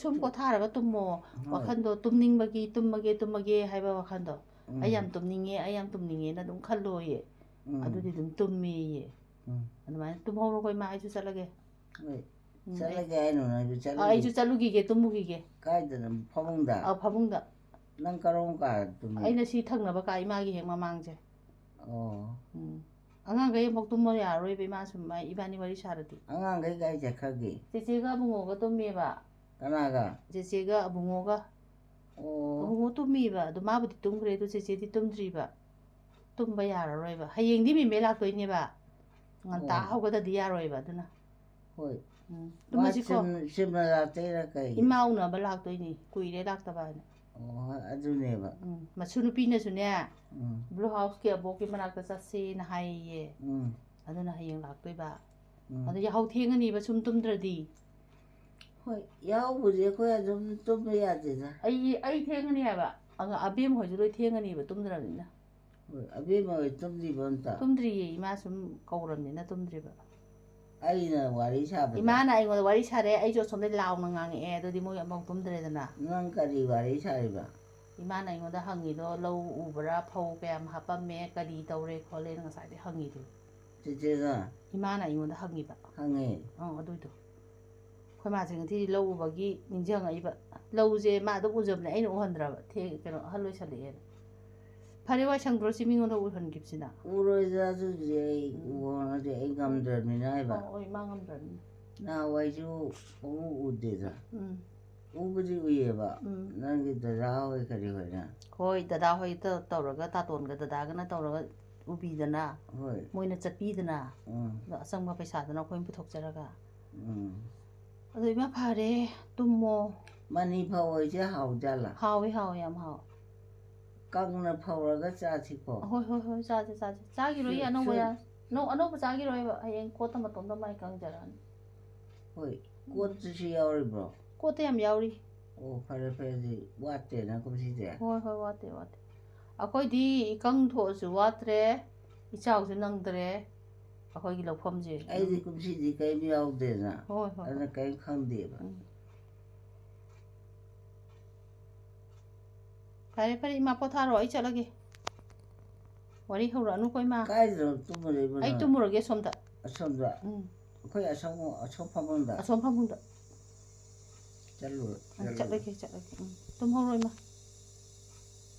ꯁꯨꯝ ꯄꯣꯊꯥꯔꯒ ꯇꯨꯝꯃꯣ꯫ ꯍꯣꯏ꯫ ꯋꯥꯈꯟꯗꯣ ꯇꯨꯝꯅꯤꯡꯕꯒꯤ, ꯇꯨꯝꯃꯒꯦ, ꯇꯨꯝꯃꯒꯦ ꯍꯥꯏꯕ ꯋꯥꯈꯟꯗꯣ꯫ ꯎꯝ꯫ ꯑꯩ ꯌꯥꯝ ꯇꯨꯝꯅꯤꯡꯉꯦ, ꯑꯩ ꯌꯥꯝ ꯇꯨꯝꯅꯤꯡꯉꯦꯅ ꯑꯗꯨꯝ ꯈꯜꯂꯣꯌꯦ꯫ ꯎꯝ꯫ ꯑꯗꯨꯗꯤ ꯑꯗꯨꯝ ꯇꯨꯝꯃꯦꯌꯦ꯫ ꯎꯝ꯫ ꯑꯗꯨꯃꯥꯏꯅ ꯇꯨꯝꯍꯧꯔꯣꯀꯣ ꯏꯃꯥ, ꯑꯩꯁꯨ ꯆꯠꯂꯒꯦ꯫ ꯍꯣꯏ꯫ ꯎꯝ, ꯆꯠꯂꯒꯦ ꯍꯥꯏꯅꯣ ꯅꯪꯁꯨ? ꯑ, ꯑꯩꯁꯨ ꯆꯠꯂꯒꯦ꯫ ꯆꯠꯂꯨꯈꯤꯒꯦ, ꯇꯨꯝꯃꯨꯈꯤꯒꯦ꯫ ꯀꯥꯏꯗꯅꯣ? ꯐꯃꯨꯡꯗ? ꯑ, ꯐꯃꯨꯡꯗ꯫ ꯅꯪ ꯀꯔꯣꯝ ꯀꯥ ꯇꯨꯝꯃꯤ? ꯑꯩꯅ ꯁꯤ ꯊꯪꯅꯕ ꯀꯥ, ꯏꯃꯥꯒꯤ ꯍꯦꯛ ꯃꯃꯥꯡꯁꯦ꯫ ꯑꯣ꯫ ꯎꯝ꯫ ꯑꯉꯥꯡꯈꯩ ꯑꯃꯨꯛ ꯇꯨꯝꯃꯣ ꯌꯥꯔꯔꯣꯏꯕ, ꯏꯃꯥ ꯁꯨꯝ ꯏꯕꯥꯅꯤ ꯋꯥꯔꯤ ꯁꯥꯔꯗꯤ꯫ ꯑꯉꯥꯡꯈꯩ ꯀꯥꯏ ꯆꯠꯈ꯭ꯔꯒꯦ? ꯆꯦꯆꯦꯒ ꯑꯕꯨꯡꯉꯣꯒ ꯇꯨꯝꯃꯦꯕ꯫ ꯀꯅꯥꯒ? ꯆꯦꯆꯦꯒ ꯑꯕꯨꯡꯉꯣꯒ꯫ ꯑꯣ꯫ ꯑꯕꯨꯡꯉꯣ ꯇꯨꯝꯃꯤꯕ, ꯑꯗꯨ ꯃꯥꯕꯨꯗꯤ ꯇꯨꯝꯈ꯭ꯔꯦ, ꯑꯗꯨ ꯆꯦꯆꯦꯗꯤ ꯇꯨꯝꯗ꯭ꯔꯤꯕ꯫ ꯇꯨꯝꯕ ꯌꯥꯔꯔꯣꯏꯕ꯫ ꯍꯌꯦꯡꯗꯤ ꯃꯦꯝꯃꯦ ꯂꯥꯛꯇꯣꯏꯅꯦꯕ꯫ ꯉꯟꯇꯥ ꯑꯣ꯫ ꯍꯧꯒꯠꯇꯗꯤ ꯌꯥꯔꯣꯏꯕ, ꯑꯗꯨꯅ꯫ ꯍꯣꯏ꯫ ꯎꯝ꯫ ꯃꯥ ꯇꯨꯝꯃꯁꯤꯀꯣ꯫ ꯆꯨꯝ-, ꯆꯨꯝꯅ ꯂꯥꯛꯇꯣꯏꯔꯥ ꯀꯩ? ꯏꯃꯥ ꯎꯅꯕ ꯂꯥꯛꯇꯣꯏꯅꯤ, ꯀꯨꯏꯔꯦ ꯂꯥꯛꯇꯕ ꯍꯥꯏꯅ꯫ ꯑꯣ, ꯑꯗꯨꯅꯦꯕ꯫ ꯎꯝ꯫ ꯃꯁꯨ ꯅꯨꯄꯤꯅꯁꯨꯅꯦ, ꯎꯝ꯫ Blue Houseꯀꯤ ꯑꯕꯣꯛꯀꯤ ꯃꯅꯥꯛꯇ ꯆꯠꯁꯦꯅ ꯍꯥꯏꯌꯦ꯫ ꯎꯝ꯫ ꯑꯗꯨꯅ ꯍꯌꯦꯡ ꯂꯥꯛꯇꯣꯏꯕ꯫ ꯎꯝ꯫ ꯑꯗꯣ ꯌꯥꯍꯧ ꯊꯦꯡꯉꯅꯤꯕ ꯁꯨꯝ ꯇꯨꯝꯗ꯭ꯔꯗꯤ꯫ ꯍꯣꯏ, ꯌꯥꯍꯧꯕꯨꯗꯤ ꯑꯩꯈꯣꯏ ꯑꯗꯨꯝ ꯇꯨꯝꯕ ꯌꯥꯗꯦꯗ꯫ ꯑꯩ, ꯑꯩ ꯊꯦꯡꯉꯅꯤ ꯍꯥꯏꯕ꯫ ꯑꯉꯥꯡ ꯑꯕꯦꯝ ꯍꯣꯏꯁꯨ ꯂꯣꯏ ꯊꯦꯡꯉꯅꯤꯕ ꯇꯨꯝꯗ꯭ꯔꯕꯅꯤꯅ꯫ ꯍꯣꯏ, ꯑꯕꯦꯝꯃ ꯍꯣꯏ ꯇꯨꯝꯗ꯭ꯔꯤꯕꯣ ꯑꯝꯇ? ꯇꯨꯝꯗ꯭ꯔꯤꯌꯦ, ꯏꯃꯥ ꯁꯨꯝ ꯀꯧꯔꯕꯅꯤꯅ ꯇꯨꯝꯗ꯭ꯔꯤꯕ꯫ ꯑꯩꯅ ꯋꯥꯔꯤ ꯁꯥꯕꯗ꯫ ꯏꯃꯥꯅ ꯑꯩꯉꯣꯟꯗ ꯋꯥꯔꯤ ꯁꯥꯔꯦ, ꯑꯩꯁꯨ ꯑꯁꯣꯝꯗ ꯂꯥꯎꯅ ꯉꯥꯡꯉꯛꯑꯦ, ꯑꯗꯨꯗꯤ ꯃꯣꯏ ꯑꯃꯐꯥꯎ ꯇꯨꯝꯗ꯭ꯔꯦꯗꯅ꯫ ꯅꯪ ꯀꯔꯤ ꯋꯥꯔꯤ ꯁꯥꯔꯤꯕ? ꯏꯃꯥꯅ ꯑꯩꯉꯣꯟꯗ ꯍꯪꯉꯤꯗꯣ, ꯂꯧ ꯎꯕ꯭ꯔꯥ, ꯐꯧ ꯀꯌꯥꯝ ꯍꯥꯞꯄꯝꯃꯦ, ꯀꯔꯤ ꯇꯧꯔꯦ ꯈꯣꯠꯂꯦꯅ ꯉꯁꯥꯏꯗꯩ ꯍꯪꯉꯤꯗꯣ꯫ ꯆꯦꯆꯦꯅ ꯏꯃꯥꯅ ꯑꯩꯉꯣꯟꯗ ꯍꯪꯉꯤꯕ꯫ ꯍꯪꯉꯦ꯫ ꯑꯪ, ꯑꯗꯨꯏꯗꯣ꯫ ꯑꯩꯈꯣꯏ ꯃꯥꯁꯦ ꯉꯁꯤꯗꯤ ꯂꯧ ꯎꯕꯒꯤ ꯅꯤꯡꯁꯤꯡꯉꯛꯏꯕ꯫ ꯂꯧꯁꯦ ꯃꯥ ꯑꯗꯨꯝ ꯎꯖꯕꯅꯦ, ꯑꯩꯅ ꯎꯍꯟꯗ꯭ꯔꯕ꯫ ꯊꯦꯡ-, ꯀꯩꯅꯣ, ꯑꯍꯜ ꯑꯣꯏꯁꯜꯂꯛꯑꯦꯅ꯫ ꯐꯔꯦ, ꯋꯥꯏ ꯁꯪꯗ꯭ꯔꯣ ꯁꯤ ꯃꯤꯉꯣꯟꯗ ꯎꯍꯟꯈꯤꯕꯁꯤꯅ? ꯎꯔꯣꯏꯗ, ꯑꯗꯨꯗꯤ ꯑꯩ ꯎꯍꯧꯅꯗꯦ, ꯑꯩ ꯉꯝꯗ꯭ꯔꯕꯅꯤꯅ ꯍꯥꯏꯕ꯫ ꯑꯣ, ꯍꯣꯏ, ꯃꯥ ꯉꯝꯗ꯭ꯔꯕꯅꯤꯅ꯫ ꯅꯍꯥꯟꯋꯥꯏꯁꯨ ꯄꯪꯎ ꯎꯗꯦꯗ꯫ ꯎꯝ꯫ ꯎꯕꯨꯗꯤ ꯎꯏꯌꯦꯕ꯫ ꯎꯝ꯫ ꯅꯪꯒꯤ ꯗꯗꯥ ꯍꯣꯏ ꯀꯔꯤ ꯍꯣꯏꯅ꯫ ꯍꯣꯏ, ꯗꯗꯥ ꯍꯣꯏꯗ ꯇꯧꯔꯒ, ꯇꯥꯇꯣꯟꯒ ꯗꯗꯥꯒꯅ ꯇꯧꯔꯒ ꯎꯕꯤꯗꯅ, ꯍꯣꯏ꯫ ꯃꯣꯏꯅ ꯆꯠꯄꯤꯗꯅ, ꯎꯝ꯫ ꯑꯗꯣ ꯑꯆꯪꯕ ꯄꯩꯁꯥꯗꯨꯅ ꯑꯩꯈꯣꯏꯅ ꯄꯨꯊꯣꯛꯆꯔꯒ꯫ ꯎꯝ꯫ ꯑꯗꯣ ꯏꯃꯥ, ꯐꯔꯦ, ꯇꯨꯝꯃꯣ꯫ ꯃꯅꯤ ꯐꯧ ꯍꯥꯏꯁꯦ ꯍꯥꯎꯖꯥꯠꯂ? ꯍꯥꯎꯋꯤ, ꯍꯥꯎꯋꯤ, ꯌꯥꯝ ꯍꯥꯎꯋꯤ꯫ ꯀꯪꯅ ꯐꯧꯔꯒ ꯆꯥꯁꯤꯀꯣ꯫ ꯍꯣꯏ, ꯍꯣꯏ, ꯍꯣꯏ, ꯆꯥꯁꯦ, ꯆꯥꯁꯦ꯫ ꯆꯥꯈꯤꯔꯣꯏꯌꯦ, ꯁꯨ-, ꯑꯅꯧꯕ ꯁꯨ- ꯌꯥ-, ꯅꯧ-, ꯑꯅꯧꯕ ꯆꯥꯈꯤꯔꯣꯏꯕ꯫ ꯍꯌꯦꯡ ꯀꯣꯠꯇ ꯃꯇꯣꯝꯇ ꯃꯥꯏ ꯀꯪꯖꯔꯛꯑꯅꯤ꯫ ꯍꯣꯏ, ꯀꯣꯠꯇꯨꯁꯨ ꯌꯥꯎꯔꯤꯕ꯭ꯔꯣ? ꯀꯣꯠꯇ ꯌꯥꯝ ꯌꯥꯎꯔꯤ꯫ ꯑꯣ, ꯐꯔꯦ, ꯐꯔꯦ, ꯑꯗꯨꯗꯤ ꯋꯥꯠꯇꯦꯅ ꯀꯨꯝꯁꯤꯗꯤ꯫ ꯍꯣꯏ, ꯍꯣꯏ, ꯋꯥꯠꯇꯦ, ꯋꯥꯠꯇꯦ꯫ ꯑꯩꯈꯣꯏꯗꯤ ꯏꯀꯪ ꯊꯣꯛꯑꯁꯨ ꯋꯥꯠꯇ꯭ꯔꯦ, ꯏꯆꯥꯎꯁꯨ ꯅꯪꯗ꯭ꯔꯦ, ꯑꯩꯈꯣꯏꯒꯤ ꯂꯧꯐꯝꯁꯦ꯫ ꯑꯩꯗꯤ ꯀꯨꯝꯁꯤꯗꯤ ꯀꯔꯤꯝ ꯌꯥꯎꯗꯦꯅ꯫ ꯍꯣꯏ, ꯍꯣꯏ, ꯑꯗꯨꯅ ꯍꯣꯏ꯫ ꯀꯔꯤꯝ ꯈꯪꯗꯦꯕ꯫ ꯎꯝ꯫ ꯐꯔꯦ, ꯐꯔꯦ, ꯏꯃꯥ ꯄꯣꯊꯥꯔꯣ, ꯑꯩ ꯆꯠꯂꯒꯦ꯫ ꯋꯥꯔꯤ ꯍꯧꯔꯛꯑꯅꯨꯀꯣ, ꯏꯃꯥ꯫ ꯀꯥꯏꯗꯅꯣ ꯇꯨꯝꯃꯨꯔꯤꯕꯅꯣ? ꯑꯩ ꯇꯨꯝꯃꯨꯔꯒꯦ ꯑꯁꯣꯝꯗ꯫ ꯑꯁꯣꯝꯗ? ꯎꯝ꯫ ꯑꯩꯈꯣꯏ ꯑꯁꯣꯝ, ꯑꯁꯣꯝ ꯐꯃꯨꯡꯗ? ꯑꯁꯣꯝ ꯐꯃꯨꯡꯗ꯫ ꯆꯠꯂꯨꯔꯣ, ꯑ, ꯆꯠꯂꯨꯔꯣ꯫ ꯆꯠꯂꯒꯦ, ꯆꯠꯂꯒꯦ꯫ ꯎꯝ, ꯇꯨꯝꯍꯧꯔꯣ, ꯏꯃꯥ꯫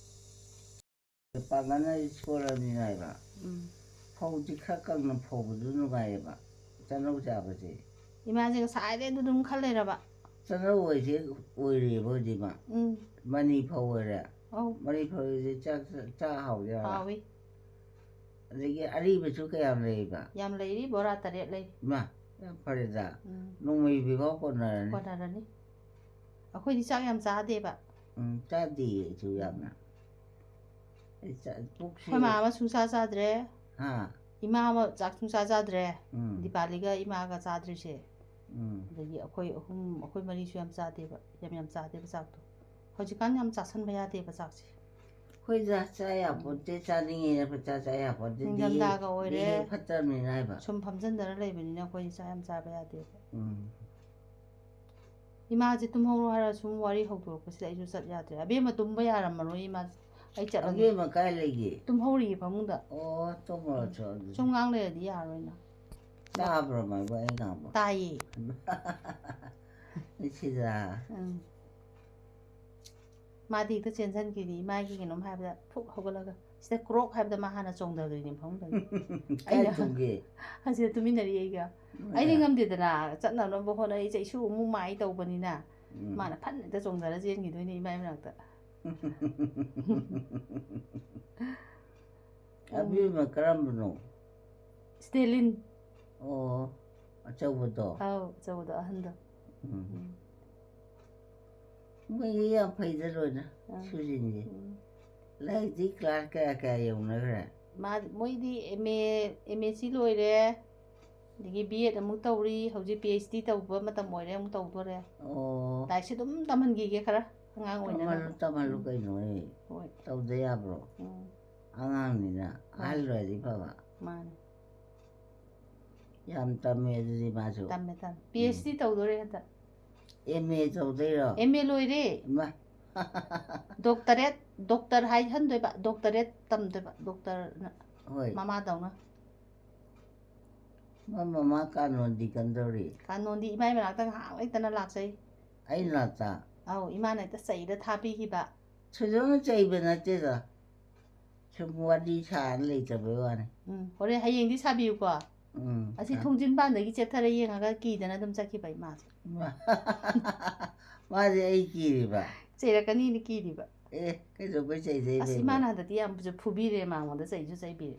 ꯄꯥꯡꯒꯜꯅ ꯁꯣꯜꯂꯕꯅꯤꯅ ꯍꯥꯏꯕ꯫ ꯎꯝ꯫ ꯐꯧꯗꯤ ꯈꯔ ꯀꯪꯅ ꯐꯧꯕꯗꯨ ꯅꯨꯡꯉꯥꯏꯌꯦꯕ, ꯆꯥꯅꯧ ꯆꯥꯕꯁꯦ꯫ ꯏꯃꯥꯁꯦ ꯉꯁꯥꯏꯗꯩ ꯑꯗꯨ ꯑꯗꯨꯝ ꯈꯜ ꯂꯩꯔꯕ꯫ ꯆꯥꯅꯧ ꯑꯣꯏꯁꯦ ꯑꯣꯏꯔꯦꯕ ꯍꯧꯖꯤꯛ ꯃꯥ꯫ ꯎꯝ꯫ ꯃꯅꯤ ꯐꯧ ꯑꯣꯏꯔꯦ꯫ ꯑꯧ꯫ ꯃꯅꯤ ꯐꯧꯁꯦ ꯆꯥꯛ, ꯆꯥꯛ ꯍꯥꯎꯖꯥꯠꯂ? ꯍꯥꯎꯋꯤ꯫ ꯑꯗꯒꯤ ꯑꯔꯤꯕꯁꯨ ꯀꯌꯥꯝ ꯂꯩꯕ? ꯌꯥꯝ ꯂꯩꯔꯤ, ꯕꯣꯔꯥ ꯇꯔꯦꯠ ꯂꯩꯔꯤ꯫ ꯏꯃꯥ, ꯌꯥꯝ ꯐꯔꯦꯗ꯫ ꯎꯝ꯫ ꯅꯣꯡꯃꯩ ꯐꯤꯐꯥꯎ ꯀꯣꯟꯅꯔꯅꯤ꯫ ꯀꯣꯟꯅꯔꯅꯤ꯫ ꯑꯩꯈꯣꯏꯗꯤ ꯆꯥꯛ ꯌꯥꯝ ꯆꯥꯗꯦꯕ꯫ ꯎꯝ, ꯆꯥꯗꯦ ꯑꯩꯁꯨ ꯌꯥꯝꯅ꯫ ꯑꯩ ꯆꯥ-, ꯄꯨꯛꯁꯤ ꯑꯩꯈꯣꯏ ꯃꯥ ꯑꯃ ꯁꯨꯡꯆꯥ ꯆꯥꯗ꯭ꯔꯦ꯫ ꯍꯥ? ꯏꯃꯥ ꯑꯃ ꯆꯥꯛ ꯁꯨꯡꯆꯥ ꯆꯥꯗ꯭ꯔꯦ꯫ ꯎꯝ꯫ ꯗꯤꯄꯥꯂꯤꯒ ꯏꯃꯥꯒ ꯆꯥꯗ꯭ꯔꯤꯁꯦ꯫ ꯎꯝ꯫ ꯑꯗꯒꯤ ꯑꯩꯈꯣꯏ ꯑꯍꯨꯝ, ꯑꯩꯈꯣꯏ ꯃꯔꯤꯁꯨ ꯌꯥꯝ ꯆꯥꯗꯦꯕ, ꯌꯥꯝ ꯌꯥꯝ ꯆꯥꯗꯦꯕ ꯆꯥꯛꯇꯣ꯫ ꯍꯧꯖꯤꯛꯀꯥꯟ ꯌꯥꯝ ꯆꯥꯁꯟꯕ ꯌꯥꯗꯦꯕ ꯆꯥꯛꯁꯦ꯫ ꯑꯩꯈꯣꯏꯗ ꯆꯥ ꯌꯥꯄꯣꯠꯇꯦ, ꯆꯥꯅꯤꯡꯉꯦꯅ ꯄꯩꯁꯥ ꯆꯥ ꯌꯥꯄꯣꯠꯇꯦ꯫ ꯅꯤꯡꯊꯝꯊꯥꯒ ꯑꯣꯏꯔꯦ꯫ ꯗꯤꯍꯦ ꯐꯠꯇꯕꯅꯤꯅ ꯍꯥꯏꯕ꯫ ꯁꯨꯝ ꯐꯝꯖꯟꯗꯔ ꯂꯩꯕꯅꯤꯅ ꯑꯩꯈꯣꯏꯗꯤ ꯆꯥꯛ ꯌꯥꯝ ꯆꯥꯕ ꯌꯥꯗꯦꯕ꯫ ꯎꯝ꯫ ꯏꯃꯥꯁꯦ ꯇꯨꯝꯍꯧꯔꯣ ꯍꯥꯏꯔ ꯁꯨꯝ ꯋꯥꯔꯤ ꯍꯧꯗꯣꯔꯛꯄꯁꯤꯗ ꯑꯩꯁꯨ ꯆꯠ ꯌꯥꯗ꯭ꯔꯦ꯫ ꯑꯕꯦꯝꯃ ꯇꯨꯝꯕ ꯌꯥꯔꯝꯃꯔꯣꯏ ꯏꯃꯥ꯫ ꯑꯩ ꯆꯠꯂꯒꯦ꯫ ꯑꯕꯦꯝꯃ ꯀꯥꯏ ꯂꯩꯒꯦ? ꯇꯨꯝꯍꯧꯔꯤꯌꯦ ꯐꯃꯨꯡꯗ꯫ ꯑꯣ, ꯇꯨꯝꯃꯨꯔꯣ ꯆꯣ ꯑꯗꯨꯗꯤ꯫ ꯁꯨꯝ ꯉꯥꯡ ꯂꯩꯔꯗꯤ ꯌꯥꯔꯔꯣꯏꯅ꯫ ꯇꯥꯕ꯭ꯔꯣ ꯃꯥꯏꯕ ꯑꯩ ꯉꯥꯡꯕ? ꯇꯥꯏꯌꯦ꯫ ꯁꯤꯗ꯫ ꯎꯝ꯫ ꯃꯥꯗꯤ ꯍꯦꯛꯇ ꯆꯦꯟꯁꯤꯟꯈꯤꯅꯤ꯫ ꯏꯃꯥꯒꯤ ꯀꯩꯅꯣꯝ ꯍꯥꯏꯕꯗ ꯐꯨꯛ ꯍꯧꯒꯠꯂꯒ ꯁꯤꯗ ꯀ꯭ꯔꯣꯛ ꯍꯥꯏꯕꯗ ꯃꯥ ꯍꯥꯟꯅ ꯆꯣꯡꯊꯗꯣꯏꯅꯤ ꯐꯃꯨꯡꯗꯒꯤ꯫ ꯀꯥꯏ ꯇꯨꯝꯒꯦ? ꯑꯁꯤꯗ ꯇꯨꯃꯤꯟꯅꯔꯤ ꯑꯩꯒ꯫ ꯑꯩꯗꯤ ꯉꯝꯗꯦꯗꯅ, ꯆꯠꯅꯅꯕ ꯍꯣꯠꯅꯩ, ꯆꯩꯁꯨ ꯑꯃꯨꯛ ꯃꯥꯏ ꯇꯧꯕꯅꯤꯅ꯫ ꯎꯝ. ꯃꯥꯅ ꯐꯟ ꯍꯦꯛꯇ ꯆꯣꯡꯊꯔ ꯆꯦꯟꯈꯤꯗꯣꯏꯅꯦ ꯏꯃꯥꯏ ꯃꯅꯥꯛꯇ꯫ ꯑꯕꯦꯝꯃ ꯀꯔꯝꯕꯅꯣ? ꯁ꯭ꯇꯦꯂꯤꯟ꯫ ꯑꯣ, ꯑꯆꯧꯕꯗꯣ? ꯑꯧ, ꯑꯆꯧꯕꯗꯣ, ꯑꯍꯟꯗꯣ꯫ ꯎꯝ. ꯎꯝ. ꯃꯣꯏꯗꯤ ꯌꯥꯝ ꯐꯩꯗ ꯂꯣꯏꯅ, ꯑꯥ. ꯁꯨꯖꯤꯟꯁꯦ꯫ ꯎꯝ. ꯂꯥꯏꯔꯤꯛꯇꯤ ꯀ꯭ꯂꯥꯁ ꯀꯌꯥ ꯀꯌꯥ ꯌꯧꯅꯈ꯭ꯔꯦ? ꯃꯥ, ꯃꯣꯏꯗꯤ M A, M S C ꯂꯣꯏꯔꯦ, ꯑꯗꯒꯤ ꯕꯤ ꯑꯦꯗ ꯑꯃꯨꯛ ꯇꯧꯔꯤ, ꯍꯧꯖꯤꯛ ꯄꯤ ꯑꯩꯆ ꯗꯤ ꯇꯧꯕ ꯃꯇꯝ ꯑꯣꯏꯔꯦ, ꯑꯃꯨꯛ ꯇꯧꯗꯣꯔꯦ꯫ ꯑꯣ. ꯂꯥꯏꯔꯤꯛꯁꯦ ꯑꯗꯨꯝ ꯇꯝꯍꯟꯈꯤꯒꯦ ꯈꯔ, ꯑꯉꯥꯡ ꯑꯣꯏꯅꯅꯕ꯫ ꯇꯝꯍꯜꯂꯨ, ꯇꯝꯍꯜꯂꯨ ꯎꯝ. ꯀꯩꯅꯣ, ꯑꯦ. ꯍꯣꯏ. ꯇꯧꯗ ꯌꯥꯕ꯭ꯔꯣ? ꯎꯝ. ꯑꯉꯥꯡꯅꯤꯅ, ꯍꯣꯏ. ꯑꯍꯜ ꯑꯣꯏꯔꯗꯤ ꯐꯕ꯫ ꯃꯥꯅꯦ. ꯌꯥꯝ ꯇꯝꯃꯦ ꯑꯗꯨꯗꯤ ꯃꯥꯁꯨ꯫ ꯇꯝꯃꯦ, ꯇꯝꯃꯦ꯫ ꯄꯤ ꯑꯩꯆ ꯗꯤ ꯇꯧꯗꯣꯔꯦ ꯍꯟꯗꯛ꯫ M A ꯇꯧꯗꯣꯏꯔꯣ? ꯑꯦꯝ ꯑꯦ ꯂꯣꯏꯔꯦ꯫ ꯏꯃꯥ. ꯗꯣꯛꯇꯔꯦꯠ, ꯗꯣꯛꯇꯔ ꯍꯥꯏꯍꯟꯗꯣꯏꯕ, ꯗꯣꯛꯇꯔꯦꯠ ꯇꯝꯗꯣꯏꯕ, ꯗꯣꯛꯇꯔꯅ ꯍꯣꯏ. ꯃꯃꯥꯗꯧꯅ꯫ ꯃꯥ ꯃꯃꯥ ꯀꯥꯅꯣꯟꯗꯤ ꯀꯝꯗꯧꯔꯤ? ꯀꯥꯅꯣꯟꯗꯤ ꯏꯃꯥꯏ ꯃꯅꯥꯛꯇ ꯉꯥꯏꯍꯥꯛ ꯂꯩꯇꯅ ꯂꯥꯛꯆꯩ꯫ ꯑꯩ ꯂꯥꯛꯇ? ꯑꯧ, ꯏꯃꯥꯅ ꯍꯦꯛꯇ ꯆꯩꯔ ꯊꯥꯕꯤꯈꯤꯕ꯫ ꯊꯣꯏꯗꯣꯛꯅ ꯆꯩꯕ ꯅꯠꯇꯦꯗ꯫ ꯁꯨꯝ ꯋꯥꯔꯤ ꯁꯥꯔ ꯂꯩꯇꯕꯩ ꯋꯥꯅꯤ꯫ ꯎꯝ, ꯍꯣꯔꯦꯟ ꯍꯌꯦꯡꯗꯤ ꯁꯥꯕꯤꯌꯨꯀꯣ꯫ ꯎꯝ. ꯑꯁꯤ ꯊꯣꯡꯖꯤꯟ ꯄꯥꯟꯗꯒꯤ ꯆꯦꯞꯊꯔ ꯌꯦꯡꯉꯒ ꯀꯤꯗꯅ ꯑꯗꯨꯝ ꯆꯠꯈꯤꯕ ꯏꯃꯥꯁꯦ꯫ ꯃꯥꯗꯤ ꯑꯩ ꯀꯤꯔꯤꯕ? ꯆꯩꯔꯛꯀꯅꯤꯅ ꯀꯤꯔꯤꯕ꯫ ꯑꯦ, ꯀꯩꯗꯧꯕꯩ ꯆꯩꯗꯣꯏꯕ? ꯑꯁ, ꯏꯃꯥꯅ ꯍꯟꯗꯛꯇꯤ ꯌꯥꯝꯁꯨ ꯐꯨꯕꯤꯔꯦ, ꯃꯉꯣꯟꯗ ꯆꯩꯁꯨ ꯆꯩꯕꯤꯔꯦ꯫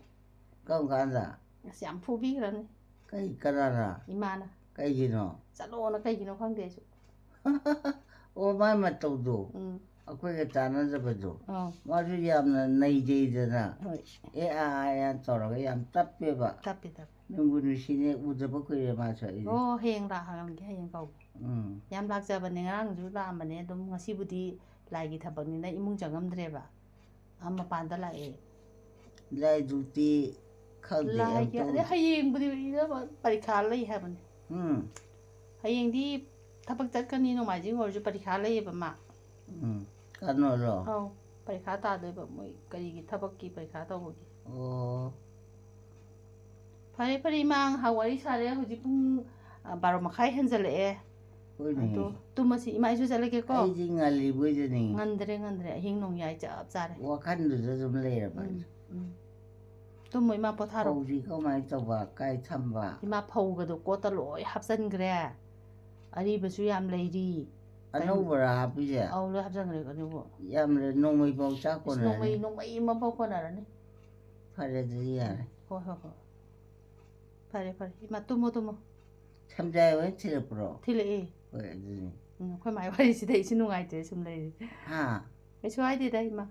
ꯀꯔꯝ ꯀꯥꯟꯗ? ꯑꯁ, ꯌꯥꯝ ꯐꯨꯕꯤꯈ꯭ꯔꯕꯅꯤ ꯀꯩ, ꯀꯅꯥꯅ? ꯏꯃꯥꯅ꯫ ꯀꯩꯒꯤꯅꯣ? ꯆꯠꯂꯣꯅ ꯀꯩꯒꯤꯅꯣ ꯈꯪꯗꯦ ꯑꯩꯁꯨ꯫ ꯑꯣ, ꯃꯥꯏ ꯃꯇꯧꯗꯣ, ꯎꯝ. ꯑꯩꯈꯣꯏꯒ ꯆꯥꯟꯅꯖꯕꯗꯣ, ꯑꯥ. ꯃꯥꯁꯨ ꯌꯥꯝꯅ ꯅꯩꯖꯩꯗꯅ꯫ ꯍꯣꯏ. ꯑꯦ, ꯑꯥ, ꯑꯥ, ꯌꯥꯝ ꯇꯧꯔꯒ ꯌꯥꯝ ꯇꯞꯄꯦꯕ꯫ ꯇꯞꯄꯤ, ꯇꯞꯄꯤ꯫ ꯅꯨꯡꯕꯨ ꯅꯨꯡꯁꯤꯅꯦ, ꯎꯗꯕ ꯀꯨꯏꯔꯦ ꯃꯥꯁꯨ ꯑꯩꯗꯤ꯫ ꯑꯣ, ꯍꯌꯦꯡ ꯂꯥꯛ ꯍꯪꯉꯝꯒꯦ, ꯍꯌꯦꯡ ꯀꯧꯒꯦ꯫ ꯎꯝ. ꯌꯥꯝ ꯂꯥꯛꯆꯕꯅꯦ, ꯉꯔꯥꯡꯁꯨ ꯂꯥꯛꯑꯝꯕꯅꯦ꯫ ꯑꯗꯨꯝ ꯉꯁꯤꯕꯨꯗꯤ ꯂꯥꯏꯒꯤ ꯊꯕꯛꯅꯤꯅ ꯏꯃꯨꯡ ꯆꯪꯉꯝꯗ꯭ꯔꯦꯕ꯫ ꯑꯥ, ꯃꯄꯥꯟꯗ ꯂꯥꯛꯑꯦ꯫ ꯂꯥꯏꯗꯨꯛꯇꯤ ꯈꯪꯗꯦ, ꯂꯥꯏꯒꯤ, ꯑꯝꯇ ꯑꯗꯩ ꯍꯌꯦꯡꯕꯨꯗꯤ ꯄꯔꯤꯈꯥ ꯂꯩ ꯍꯥꯏꯕꯅꯦ꯫ ꯎꯝ. ꯍꯌꯦꯡꯗꯤ ꯊꯕꯛ ꯆꯠꯀꯅꯤ, ꯅꯣꯡꯃꯥꯏꯖꯤꯡ ꯑꯣꯏꯔꯁꯨ ꯄꯔꯤꯈꯥ ꯂꯩꯌꯦꯕ ꯃꯥ꯫ ꯎꯝ. ꯀꯩꯅꯣꯔꯣ? ꯑꯧ, ꯄꯔꯤꯈꯥ ꯇꯥꯗꯣꯏꯕ, ꯃꯣꯏ ꯀꯔꯤꯒꯤ ꯊꯕꯛꯀꯤ ꯄꯔꯤꯈꯥ ꯇꯧꯕꯒꯤ꯫ ꯑꯣ. ꯐꯔꯦ, ꯐꯔꯦ, ꯏꯃꯥ, ꯉꯥꯏꯍꯥꯛ ꯋꯥꯔꯤ ꯁꯥꯔꯦ꯫ ꯍꯧꯖꯤꯛ ꯄꯨꯡ, ꯑ, ꯕꯥꯔꯣ ꯃꯈꯥꯏ ꯍꯦꯟꯖꯜꯂꯛꯑꯦ꯫ ꯍꯣꯏꯅꯦ꯫ ꯑꯗꯣ ꯇꯨꯝꯃꯁꯤ, ꯏꯃꯥ, ꯑꯩꯁꯨ ꯆꯠꯂꯒꯦꯀꯣ꯫ ꯑꯩꯗꯤ ꯉꯜꯂꯤꯕꯣꯏꯗꯅꯤ꯫ ꯉꯟꯗ꯭ꯔꯦ, ꯉꯟꯗ꯭ꯔꯦ, ꯑꯍꯤꯡ ꯅꯣꯡꯌꯥꯏ ꯆꯞ ꯆꯥꯔꯦ꯫ ꯋꯥꯈꯜꯗꯨꯗ ꯑꯗꯨꯝ ꯂꯩꯔꯕ ꯎꯝ, ꯑꯩꯁꯨ꯫ ꯎꯝ꯫ ꯇꯨꯝꯃꯣ, ꯏꯃꯥ, ꯄꯣꯊꯥꯔꯣ꯫ ꯐꯧꯗꯤ ꯀꯃꯥꯏꯅ ꯇꯧꯕ, ꯀꯥꯏ ꯊꯝꯕ? ꯏꯃꯥ, ꯐꯧꯒꯗꯣ ꯀꯣꯠꯇ ꯂꯣꯏ ꯍꯥꯞꯆꯤꯟꯈ꯭ꯔꯦ꯫ ꯑꯔꯤꯕꯁꯨ ꯌꯥꯝ ꯂꯩꯔꯤ꯫ ꯑꯅꯧꯕꯔꯥ ꯍꯥꯞꯄꯤꯁꯦ? ꯑꯧ, ꯂꯣꯏ ꯍꯥꯞꯆꯤꯟꯈ꯭ꯔꯦ ꯑꯅꯧꯕ꯫ ꯌꯥꯝ ꯂꯩ, ꯅꯣꯡꯃꯩ ꯐꯥꯎ ꯆꯥ ꯑꯁ, ꯅꯣꯡꯃꯩ, ꯀꯣꯟꯅꯔꯅꯤ꯫ ꯅꯣꯡꯃꯩ ꯑꯃꯐꯥꯎ ꯀꯣꯟꯅꯔꯅꯤ꯫ ꯐꯔꯦ, ꯑꯗꯨꯗꯤ ꯌꯥꯔꯦ꯫ ꯍꯣꯏ, ꯍꯣꯏ, ꯍꯣꯏ꯫ ꯐꯔꯦ, ꯐꯔꯦ꯫ ꯏꯃꯥ, ꯇꯨꯝꯃꯣ, ꯇꯨꯝꯃꯣ꯫ ꯁꯝꯖꯥꯏ ꯍꯣꯏ ꯊꯤꯜꯂꯛꯄ꯭ꯔꯣ? ꯊꯤꯜꯂꯛꯑꯦ꯫ ꯍꯣꯏ, ꯑꯗꯨꯅꯤ꯫ ꯎꯝ, ꯑꯩꯈꯣꯏ ꯃꯥꯏ ꯋꯥꯔꯤꯁꯤꯗ ꯑꯩꯁꯨ ꯅꯨꯡꯉꯥꯏꯇ꯭ꯔꯦ ꯁꯨꯝ ꯂꯩꯔꯤ꯫ ꯍꯥ? ꯀꯩꯁꯨ ꯍꯥꯏꯗꯦꯗ, ꯏꯃꯥ꯫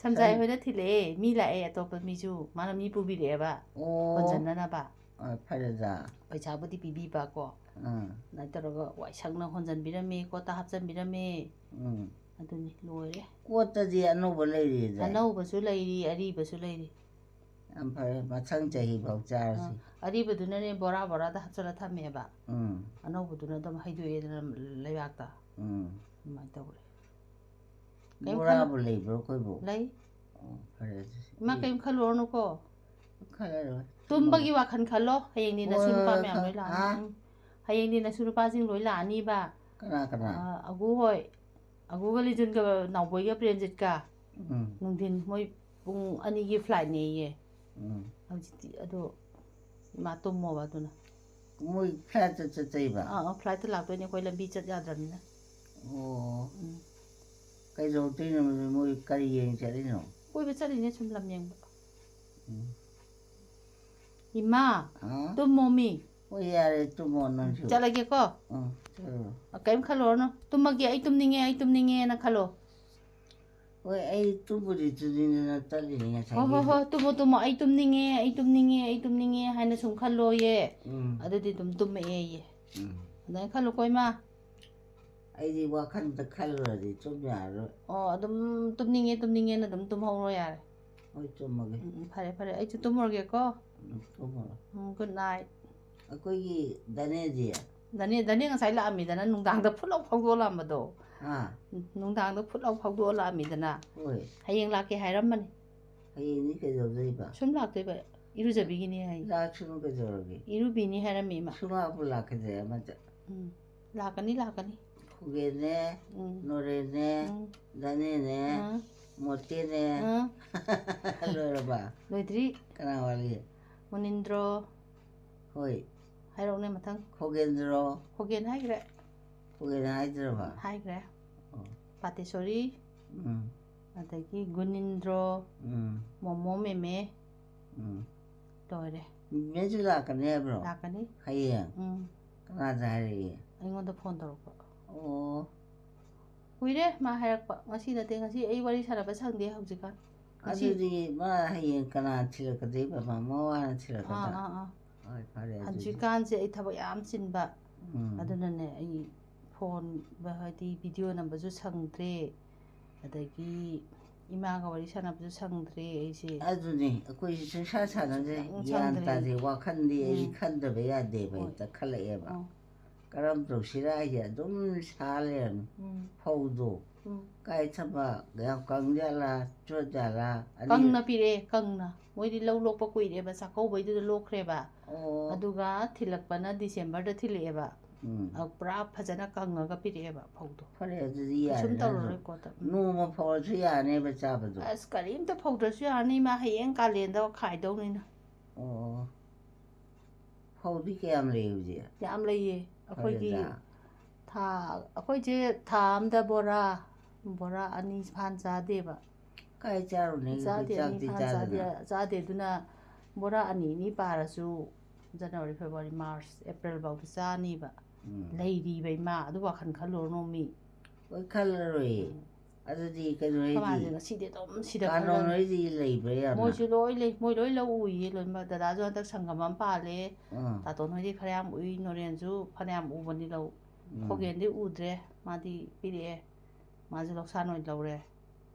ꯁꯝꯖꯥꯏ ꯁꯝ- ꯍꯣꯏꯅ ꯊꯤꯜꯂꯛꯑꯦ꯫ ꯃꯤ ꯂꯥꯛꯑꯦ, ꯑꯇꯣꯞꯄ ꯃꯤꯁꯨ꯫ ꯃꯥꯅ ꯃꯤ ꯄꯨꯕꯤꯔꯛꯑꯦꯕ꯫ ꯑꯣ꯫ ꯍꯣꯟꯖꯟꯅꯅꯕ꯫ ꯑ, ꯐꯔꯦꯗ꯫ ꯄꯩꯁꯥꯕꯨꯗꯤ ꯄꯤꯕꯤꯕ ꯀꯣ꯫ ꯑꯥ꯫ ꯑꯗꯨꯃꯥꯏꯅ ꯇꯧꯔꯒ ꯋꯥꯏ ꯁꯪꯅ ꯍꯣꯟꯖꯟꯕꯤꯔꯝꯃꯦ, ꯀꯣꯠꯇ ꯍꯥꯞꯆꯟꯕꯤꯔꯝꯃꯦ꯫ ꯎꯝ꯫ ꯑꯗꯨꯅꯤ, ꯂꯣꯏꯔꯦ꯫ ꯀꯣꯠꯇꯗꯤ ꯑꯅꯧꯕ ꯂꯩꯔꯤꯗ꯫ ꯑꯅꯧꯕꯁꯨ ꯂꯩꯔꯤ, ꯑꯔꯤꯕꯁꯨ ꯂꯩꯔꯤ꯫ ꯌꯥꯝ ꯐꯔꯦ, ꯃꯊꯪ ꯆꯍꯤ ꯐꯥꯎ ꯆꯥꯔꯁꯤ꯫ ꯑꯥ, ꯑꯔꯤꯕꯗꯨꯅꯅꯦ ꯕꯣꯔꯥ ꯕꯣꯔꯥꯗ ꯍꯥꯞꯆꯜꯂ ꯊꯝꯃꯦꯕ꯫ ꯎꯝ꯫ ꯑꯅꯧꯕꯗꯨꯅ ꯑꯗꯨꯝ ꯍꯩꯗꯣꯛꯑꯦꯗꯅ ꯂꯩꯕꯥꯛꯇ꯫ ꯎꯝ꯫ ꯑꯗꯨꯃꯥꯏꯅ ꯇꯧꯔꯦ꯫ ꯀꯩꯝ ꯕꯣꯔꯥꯕꯨ ꯂꯩꯕ꯭ꯔꯣ ꯑꯩꯈꯣꯏꯕꯨ? ꯂꯩ꯫ ꯑꯣ, ꯐꯔꯦ ꯑꯗꯨꯗꯤ꯫ ꯏꯃꯥ, ꯀꯩꯝ ꯈꯜꯂꯨꯔꯅꯨꯀꯣ꯫ ꯈꯜꯂꯔꯣꯏ꯫ ꯇꯨꯝꯕꯒꯤ ꯋꯥꯈꯜ ꯈꯜꯂꯣ꯫ ꯍꯌꯦꯡꯗꯤ ꯅꯁꯨ ꯍꯣꯏ, ꯅꯨꯄꯥ ꯍꯣꯏ, ꯃꯌꯥꯝ ꯂꯣꯏ ꯈꯜ-, ꯂꯥꯛꯑꯅꯤ꯫ ꯍꯥ? ꯎꯝ꯫ ꯍꯌꯦꯡꯗꯤ ꯅꯁꯨ ꯅꯨꯄꯥꯁꯤꯡ ꯂꯣꯏ ꯂꯥꯛꯑꯅꯤꯕ꯫ ꯀꯅꯥ, ꯀꯅꯥ? ꯑ, ꯑꯒꯨ ꯍꯣꯏ꯫ ꯑꯒꯨꯒ ꯂꯤꯖꯟꯒ ꯅꯥꯎꯕꯣꯏꯒ ꯄ꯭ꯔꯦꯝꯖꯤꯠꯀ꯫ ꯎꯝ꯫ ꯅꯨꯡꯊꯤꯟ ꯃꯣꯏ ꯄꯨꯡ ꯑꯅꯤꯒꯤ flightꯅꯦꯌꯦ꯫ ꯎꯝ꯫ ꯍꯧꯖꯤꯛꯇꯤ ꯑꯗꯣ ꯏꯃꯥ ꯇꯨꯝꯃꯣꯕ ꯑꯗꯨꯅ꯫ ꯃꯣꯏ flightꯇ ꯆꯠꯆꯩꯕ? ꯑꯥ, ꯑꯥ, flightꯇ ꯂꯥꯛꯇꯣꯏꯅꯦ꯫ ꯑꯩꯈꯣꯏ ꯂꯝꯕꯤ ꯆꯠ ꯌꯥꯗ꯭ꯔꯕꯅꯤꯅ꯫ ꯑꯣ꯫ ꯎꯝ꯫ ꯀꯩꯗꯧꯗꯣꯏꯅꯣ ꯃꯣꯏ, ꯀꯔꯤ ꯌꯦꯡ ꯆꯠꯂꯤꯅꯣ? ꯀꯣꯏꯕ ꯆꯠꯂꯤꯅꯦ, ꯁꯨꯝ ꯂꯝ ꯌꯦꯡꯕ꯫ ꯎꯝ꯫ ꯏꯃꯥ, ꯍꯥ? ꯇꯨꯝꯃꯣꯃꯤ꯫ ꯍꯣꯏ, ꯌꯥꯔꯦ, ꯇꯨꯝꯃꯣ ꯅꯪꯁꯨ꯫ ꯆꯠꯂꯒꯦꯀꯣ꯫ ꯎꯝ, ꯆꯠꯂꯣ꯫ ꯀꯩꯝ ꯈꯜꯂꯨꯔꯅꯨ꯫ ꯇꯨꯝꯃꯒꯦ, ꯑꯩ ꯇꯨꯝꯅꯤꯡꯉꯦ, ꯑꯩ ꯇꯨꯝꯅꯤꯡꯉꯦꯅ ꯈꯜꯂꯣ꯫ ꯍꯣꯏ, ꯑꯩ ꯇꯨꯝꯕꯨꯗꯤ ꯇꯨꯝꯅꯤꯡꯗꯅ ꯆꯠꯂꯤꯅꯤ ꯉꯁꯥꯏ꯫ ꯍꯣꯏ, ꯍꯣꯏ, ꯍꯣꯏ, ꯇꯨꯝꯃꯣ, ꯇꯨꯝꯃꯣ, "ꯑꯩ ꯇꯨꯝꯅꯤꯡꯉꯦ, ꯑꯩ ꯇꯨꯝꯅꯤꯡꯉꯦ, ꯑꯩ ꯇꯨꯝꯅꯤꯡꯉꯦ" ꯍꯥꯏꯅ ꯁꯨꯝ ꯈꯜꯂꯣꯌꯦ꯫ ꯎꯝ꯫ ꯑꯗꯨꯗꯤ ꯑꯗꯨꯝ ꯇꯨꯝꯃꯛꯑꯦꯌꯦ꯫ ꯎꯝ꯫ ꯑꯗꯨꯃꯥꯏꯅ ꯈꯜꯂꯨꯀꯣ, ꯏꯃꯥ꯫ ꯑꯩꯗꯤ ꯋꯥꯈꯜꯗ ꯈꯜꯂꯨꯔꯗꯤ ꯇꯨꯝ ꯌꯥꯔꯔꯣꯏ꯫ ꯑꯣ, ꯑꯗꯨꯝ ꯇꯨꯝꯅꯤꯡꯉꯦ, ꯇꯨꯝꯅꯤꯡꯉꯦꯅ ꯑꯗꯨꯝ ꯇꯨꯝꯍꯧꯔꯣ ꯌꯥꯔꯦ꯫ ꯍꯣꯏ, ꯇꯨꯝꯃꯒꯦ꯫ ꯎꯝ, ꯎꯝ, ꯐꯔꯦ, ꯐꯔꯦ, ꯑꯩꯁꯨ ꯇꯨꯝꯃꯨꯔꯒꯦꯀꯣ꯫ ꯎꯝ, ꯇꯨꯝꯃꯨꯔꯣ꯫ ꯎꯝ, good night꯫ ꯑꯩꯈꯣꯏꯒꯤ ꯗꯅꯦꯗꯤ? ꯗꯅꯦ, ꯗꯅꯦ ꯉꯁꯥꯏ ꯂꯥꯛꯑꯝꯃꯤꯗꯅ, ꯅꯨꯡꯗꯥꯡꯗ ꯐꯨꯠ ꯂꯥꯎ ꯐꯥꯎꯗꯣꯛꯑ ꯂꯥꯛꯑꯝꯕꯗꯣ꯫ ꯑꯥ꯫ ꯎꯝ, ꯅꯨꯡꯗꯥꯡꯗ ꯐꯨꯠ ꯂꯥꯎ ꯐꯥꯎꯗꯣꯛꯑ ꯂꯥꯛꯑꯝꯃꯤꯗꯅ꯫ ꯍꯣꯏ꯫ ꯍꯌꯦꯡ ꯂꯥꯛꯀꯦ ꯍꯥꯏꯔꯝꯕꯅꯤ꯫ ꯍꯌꯦꯡꯗꯤ ꯀꯩꯗꯧꯗꯣꯏꯕ? ꯁꯨꯝ ꯂꯥꯛꯇꯣꯏꯕ, ꯏꯔꯨꯖꯕꯤꯒꯤꯅꯤ ꯍꯥꯏ꯫ ꯂꯥꯛꯁꯅꯨ, ꯀꯩꯗꯧꯔꯒꯦ? ꯏꯔꯨꯕꯤꯅꯤ ꯍꯥꯏꯔꯝꯃꯤ ꯏꯃꯥ꯫ ꯁꯨꯡꯂꯥꯛꯄꯨ ꯂꯥꯛꯈꯤꯗ꯭ꯔꯦ ꯑꯃꯠꯇ꯫ ꯎꯝ꯫ ꯂꯥꯛꯀꯅꯤ, ꯂꯥꯛꯀꯅꯤ꯫ ꯈꯨꯒꯦꯅꯦ, ꯎꯝ꯫ ꯅꯣꯔꯦꯅꯦ, ꯎꯝ꯫ ꯗꯅꯦꯅꯦ, ꯎꯝ꯫ ꯃꯣꯇꯦꯅꯦ꯫ ꯎꯝ꯫ ꯂꯣꯏꯔꯕ? ꯂꯣꯏꯗ꯭ꯔꯤ꯫ ꯀꯅꯥ ꯋꯥꯠꯂꯤ? ꯃꯨꯅꯤꯟꯗ꯭ꯔꯣ꯫ ꯍꯣꯏ꯫ ꯍꯥꯏꯔꯛꯎꯅꯦ ꯃꯊꯪ꯫ ꯈꯣꯒꯦꯟꯗ꯭ꯔꯣ? ꯈꯣꯒꯦꯟ ꯍꯥꯏꯈ꯭ꯔꯦ꯫ ꯈꯣꯒꯦꯟ ꯍꯥꯏꯗ꯭ꯔꯕ? ꯍꯥꯏꯈ꯭ꯔꯦ꯫ ꯑꯣ꯫ ꯄꯥꯇꯦꯁꯣꯔꯤ, ꯎꯝ꯫ ꯑꯗꯒꯤ ꯒꯨꯅꯤꯟꯗ꯭ꯔꯣ, ꯎꯝ꯫ ꯃꯣꯃꯣ ꯃꯦꯃꯦ, ꯎꯝ꯫ ꯂꯣꯏꯔꯦ꯫ ꯃꯦꯃꯦꯁꯨ ꯂꯥꯛꯀꯅꯤ ꯍꯥꯏꯕ꯭ꯔꯣ? ꯂꯥꯛꯀꯅꯤ꯫ ꯍꯌꯦꯡ? ꯎꯝ꯫ ꯀꯅꯥꯗ ꯍꯥꯏꯔꯛꯏ? ꯑꯩꯉꯣꯟꯗ ꯐꯣꯟ ꯇꯧꯔꯛꯄ꯫ ꯑꯣ꯫ ꯀꯨꯏꯔꯦ ꯃꯥ ꯍꯥꯏꯔꯛꯄ꯫ ꯉꯁꯤ ꯅꯠꯇꯦ, ꯉꯁꯤ ꯑꯩ ꯋꯥꯔꯤ ꯁꯥꯟꯅꯕ ꯁꯪꯗꯦ ꯍꯧꯖꯤꯛꯀꯥꯟ꯫ ꯉꯁꯤ ꯑꯗꯨꯗꯤ ꯃꯥ ꯍꯌꯦꯡ ꯀꯅꯥ ꯊꯤꯜꯂꯛꯀꯗꯣꯏꯕ? ꯃꯥ ꯃꯋꯥꯅ ꯑꯥ, ꯊꯤꯜꯂꯛꯀꯗ꯭ꯔꯥ? ꯑꯥ, ꯑꯥ꯫ ꯍꯣꯏ, ꯐꯔꯦ ꯑꯗꯨꯗꯤ꯫ ꯍꯧꯖꯤꯛꯀꯥꯟꯁꯦ ꯑꯩ ꯊꯕꯛ ꯌꯥꯝ ꯆꯤꯟꯕ꯫ ꯎꯝ꯫ ꯑꯗꯨꯅꯅꯦ ꯑꯩ ꯐꯣꯟ, ꯍꯥꯏꯗꯤ ꯚꯤꯗꯤꯑꯣ ꯅꯝꯕꯁꯨ ꯁꯪꯗ꯭ꯔꯦ, ꯑꯗꯒꯤ ꯏꯃꯥꯒ ꯋꯥꯔꯤ ꯁꯥꯟꯅꯕꯁꯨ ꯁꯪꯗ꯭ꯔꯦ ꯑꯩꯁꯦ꯫ ꯑꯗꯨꯅꯦ, ꯑꯩꯈꯣꯏꯁꯦ ꯁꯨꯡꯁꯥ ꯁꯥꯟꯅꯗ꯭ꯔꯦ꯫ ꯁꯨꯡꯁꯥ ꯒ꯭ꯌꯥꯟ ꯁꯥꯟꯅꯗ꯭ꯔꯦ꯫ ꯇꯥꯗꯦ꯫ ꯋꯥꯈꯜꯗꯤ ꯑꯩ ꯎꯝ꯫ ꯈꯟꯗꯕ ꯌꯥꯗꯦꯕ, ꯍꯣꯏ꯫ ꯍꯦꯛꯇ ꯈꯜꯂꯛꯑꯦꯕ꯫ ꯑꯣ꯫ ꯀꯔꯝ ꯇꯧꯁꯤꯔꯥ ꯍꯥꯏꯁꯦ ꯑꯗꯨꯝ ꯁꯥ ꯂꯩꯔꯝꯃꯤ꯫ ꯎꯝ꯫ ꯐꯧꯗꯣ ꯎꯝ꯫ ꯀꯥꯏ ꯊꯝꯕ? ꯌꯥꯝ ꯀꯪ ꯖꯥꯠꯂꯥ? ꯆꯣꯠ ꯖꯥꯠꯂꯥ? ꯑꯅꯤ- ꯀꯪꯅ ꯄꯤꯔꯛꯑꯦ, ꯀꯪꯅ꯫ ꯃꯣꯏꯗꯤ ꯂꯧ ꯂꯣꯛꯄ ꯀꯨꯏꯔꯦꯕ, ꯆꯥꯛꯀꯧꯕꯩꯗꯨꯗ ꯂꯣꯛꯈ꯭ꯔꯦꯕ꯫ ꯑꯣ꯫ ꯑꯗꯨꯒ ꯊꯤꯜꯂꯛꯄꯅ ꯗꯤꯁꯦꯝꯕꯔꯗ ꯊꯤꯜꯂꯛꯑꯦꯕ꯫ ꯎꯝ꯫ ꯑ, ꯄꯨꯔꯥ ꯐꯖꯅ ꯀꯪꯉꯒ ꯄꯤꯔꯛꯑꯦꯕ ꯐꯧꯗꯣ꯫ ꯐꯔꯦ, ꯑꯗꯨꯗꯤ ꯀꯩꯁꯨꯝ ꯌꯥꯔꯦ꯫ ꯇꯧꯔꯔꯣꯏꯀꯣ꯫ ꯎꯝ꯫ ꯅꯣꯡꯃ ꯐꯧꯔꯁꯨ ꯌꯥꯔꯅꯦꯕ ꯆꯥꯕꯗꯣ? ꯑꯁ, ꯀꯔꯤꯝꯇ ꯐꯧꯗ꯭ꯔꯁꯨ ꯌꯥꯔꯅꯤ, ꯃꯥ ꯍꯌꯦꯡ ꯀꯥꯂꯦꯟꯗ ꯈꯥꯏꯗꯧꯅꯤꯅ꯫ ꯑꯣ꯫ ꯐꯧꯗꯤ ꯀꯌꯥꯝ ꯂꯩ ꯍꯧꯖꯤꯛ? ꯌꯥꯝ ꯂꯩꯌꯦ꯫ ꯑꯩꯈꯣꯏꯒꯤ ꯐꯔꯦꯗ꯫ ꯊꯥ, ꯑꯩꯈꯣꯏꯁꯦ ꯊꯥ ꯑꯝꯗ ꯕꯣꯔꯥ, ꯕꯣꯔꯥ ꯑꯅꯤ ꯐꯥꯟ ꯆꯥꯗꯦꯕ꯫ ꯀꯥꯏ ꯆꯥꯔꯨꯅꯤ? ꯑꯩꯈꯣꯏ ꯆꯥꯗꯦ, ꯑꯅꯤ ꯆꯥꯛꯇꯤ ꯐꯥꯟ ꯆꯥꯗꯅ꯫ ꯆꯥꯗꯦ, ꯆꯥꯗꯦ꯫ ꯑꯗꯨꯅ ꯕꯣꯔꯥ ꯑꯅꯤ ꯑꯅꯤ ꯄꯥꯔꯁꯨ ꯖꯅꯋꯥꯔꯤ, ꯐꯦꯕ꯭ꯔꯨꯋꯥꯔꯤ, ꯃꯥꯔꯆ, ꯑꯦꯄ꯭ꯔꯤꯜ ꯐꯥꯎꯗꯤ ꯆꯥꯅꯤꯕ꯫ ꯎꯝ꯫ ꯂꯩꯔꯤꯕ ꯏꯃꯥ, ꯑꯗꯨ ꯋꯥꯈꯜ ꯈꯜꯂꯨꯔꯅꯣ ꯃꯤ꯫ ꯍꯣꯏ, ꯈꯜꯂꯔꯣꯏꯌꯦ꯫ ꯑꯗꯨꯗꯤ ꯀꯩꯅꯣ ꯈꯣꯏ ꯃꯥꯁꯦ ꯍꯣꯏꯗꯤ, ꯉꯁꯤꯗꯤ ꯑꯗꯨꯝ ꯁꯤꯗ ꯀꯥꯅꯣꯟ ꯈꯜꯂꯒ꯫ ꯍꯣꯏꯗꯤ ꯂꯩꯕ꯭ꯔꯥ ꯌꯥꯝꯅ? ꯃꯣꯏꯁꯨ ꯂꯣꯏ ꯂꯩ, ꯃꯣꯏ ꯂꯣꯏ ꯂꯧ ꯎꯏꯌꯦ ꯂꯣꯏꯅꯃꯛ꯫ ꯗꯗꯥꯁꯨ ꯍꯟꯗꯛ ꯁꯪꯒꯝ ꯑꯃ ꯄꯥꯜꯂꯦ꯫ ꯑꯥ꯫ ꯇꯥꯇꯣꯟ ꯍꯣꯏꯗꯤ ꯈꯔ ꯌꯥꯝ ꯎꯏ, ꯅꯣꯔꯦꯟꯁꯨ ꯐꯅꯌꯥꯝ ꯎꯕꯅꯤ ꯂꯧ꯫ ꯎꯝ꯫ ꯈꯣꯒꯦꯟꯗꯤ ꯎꯗ꯭ꯔꯦ, ꯃꯥꯗꯤ ꯄꯤꯔꯛꯑꯦ꯫ ꯃꯥꯁꯨ ꯂꯧꯁꯥꯟ ꯑꯣꯏꯅ ꯂꯧꯔꯦ꯫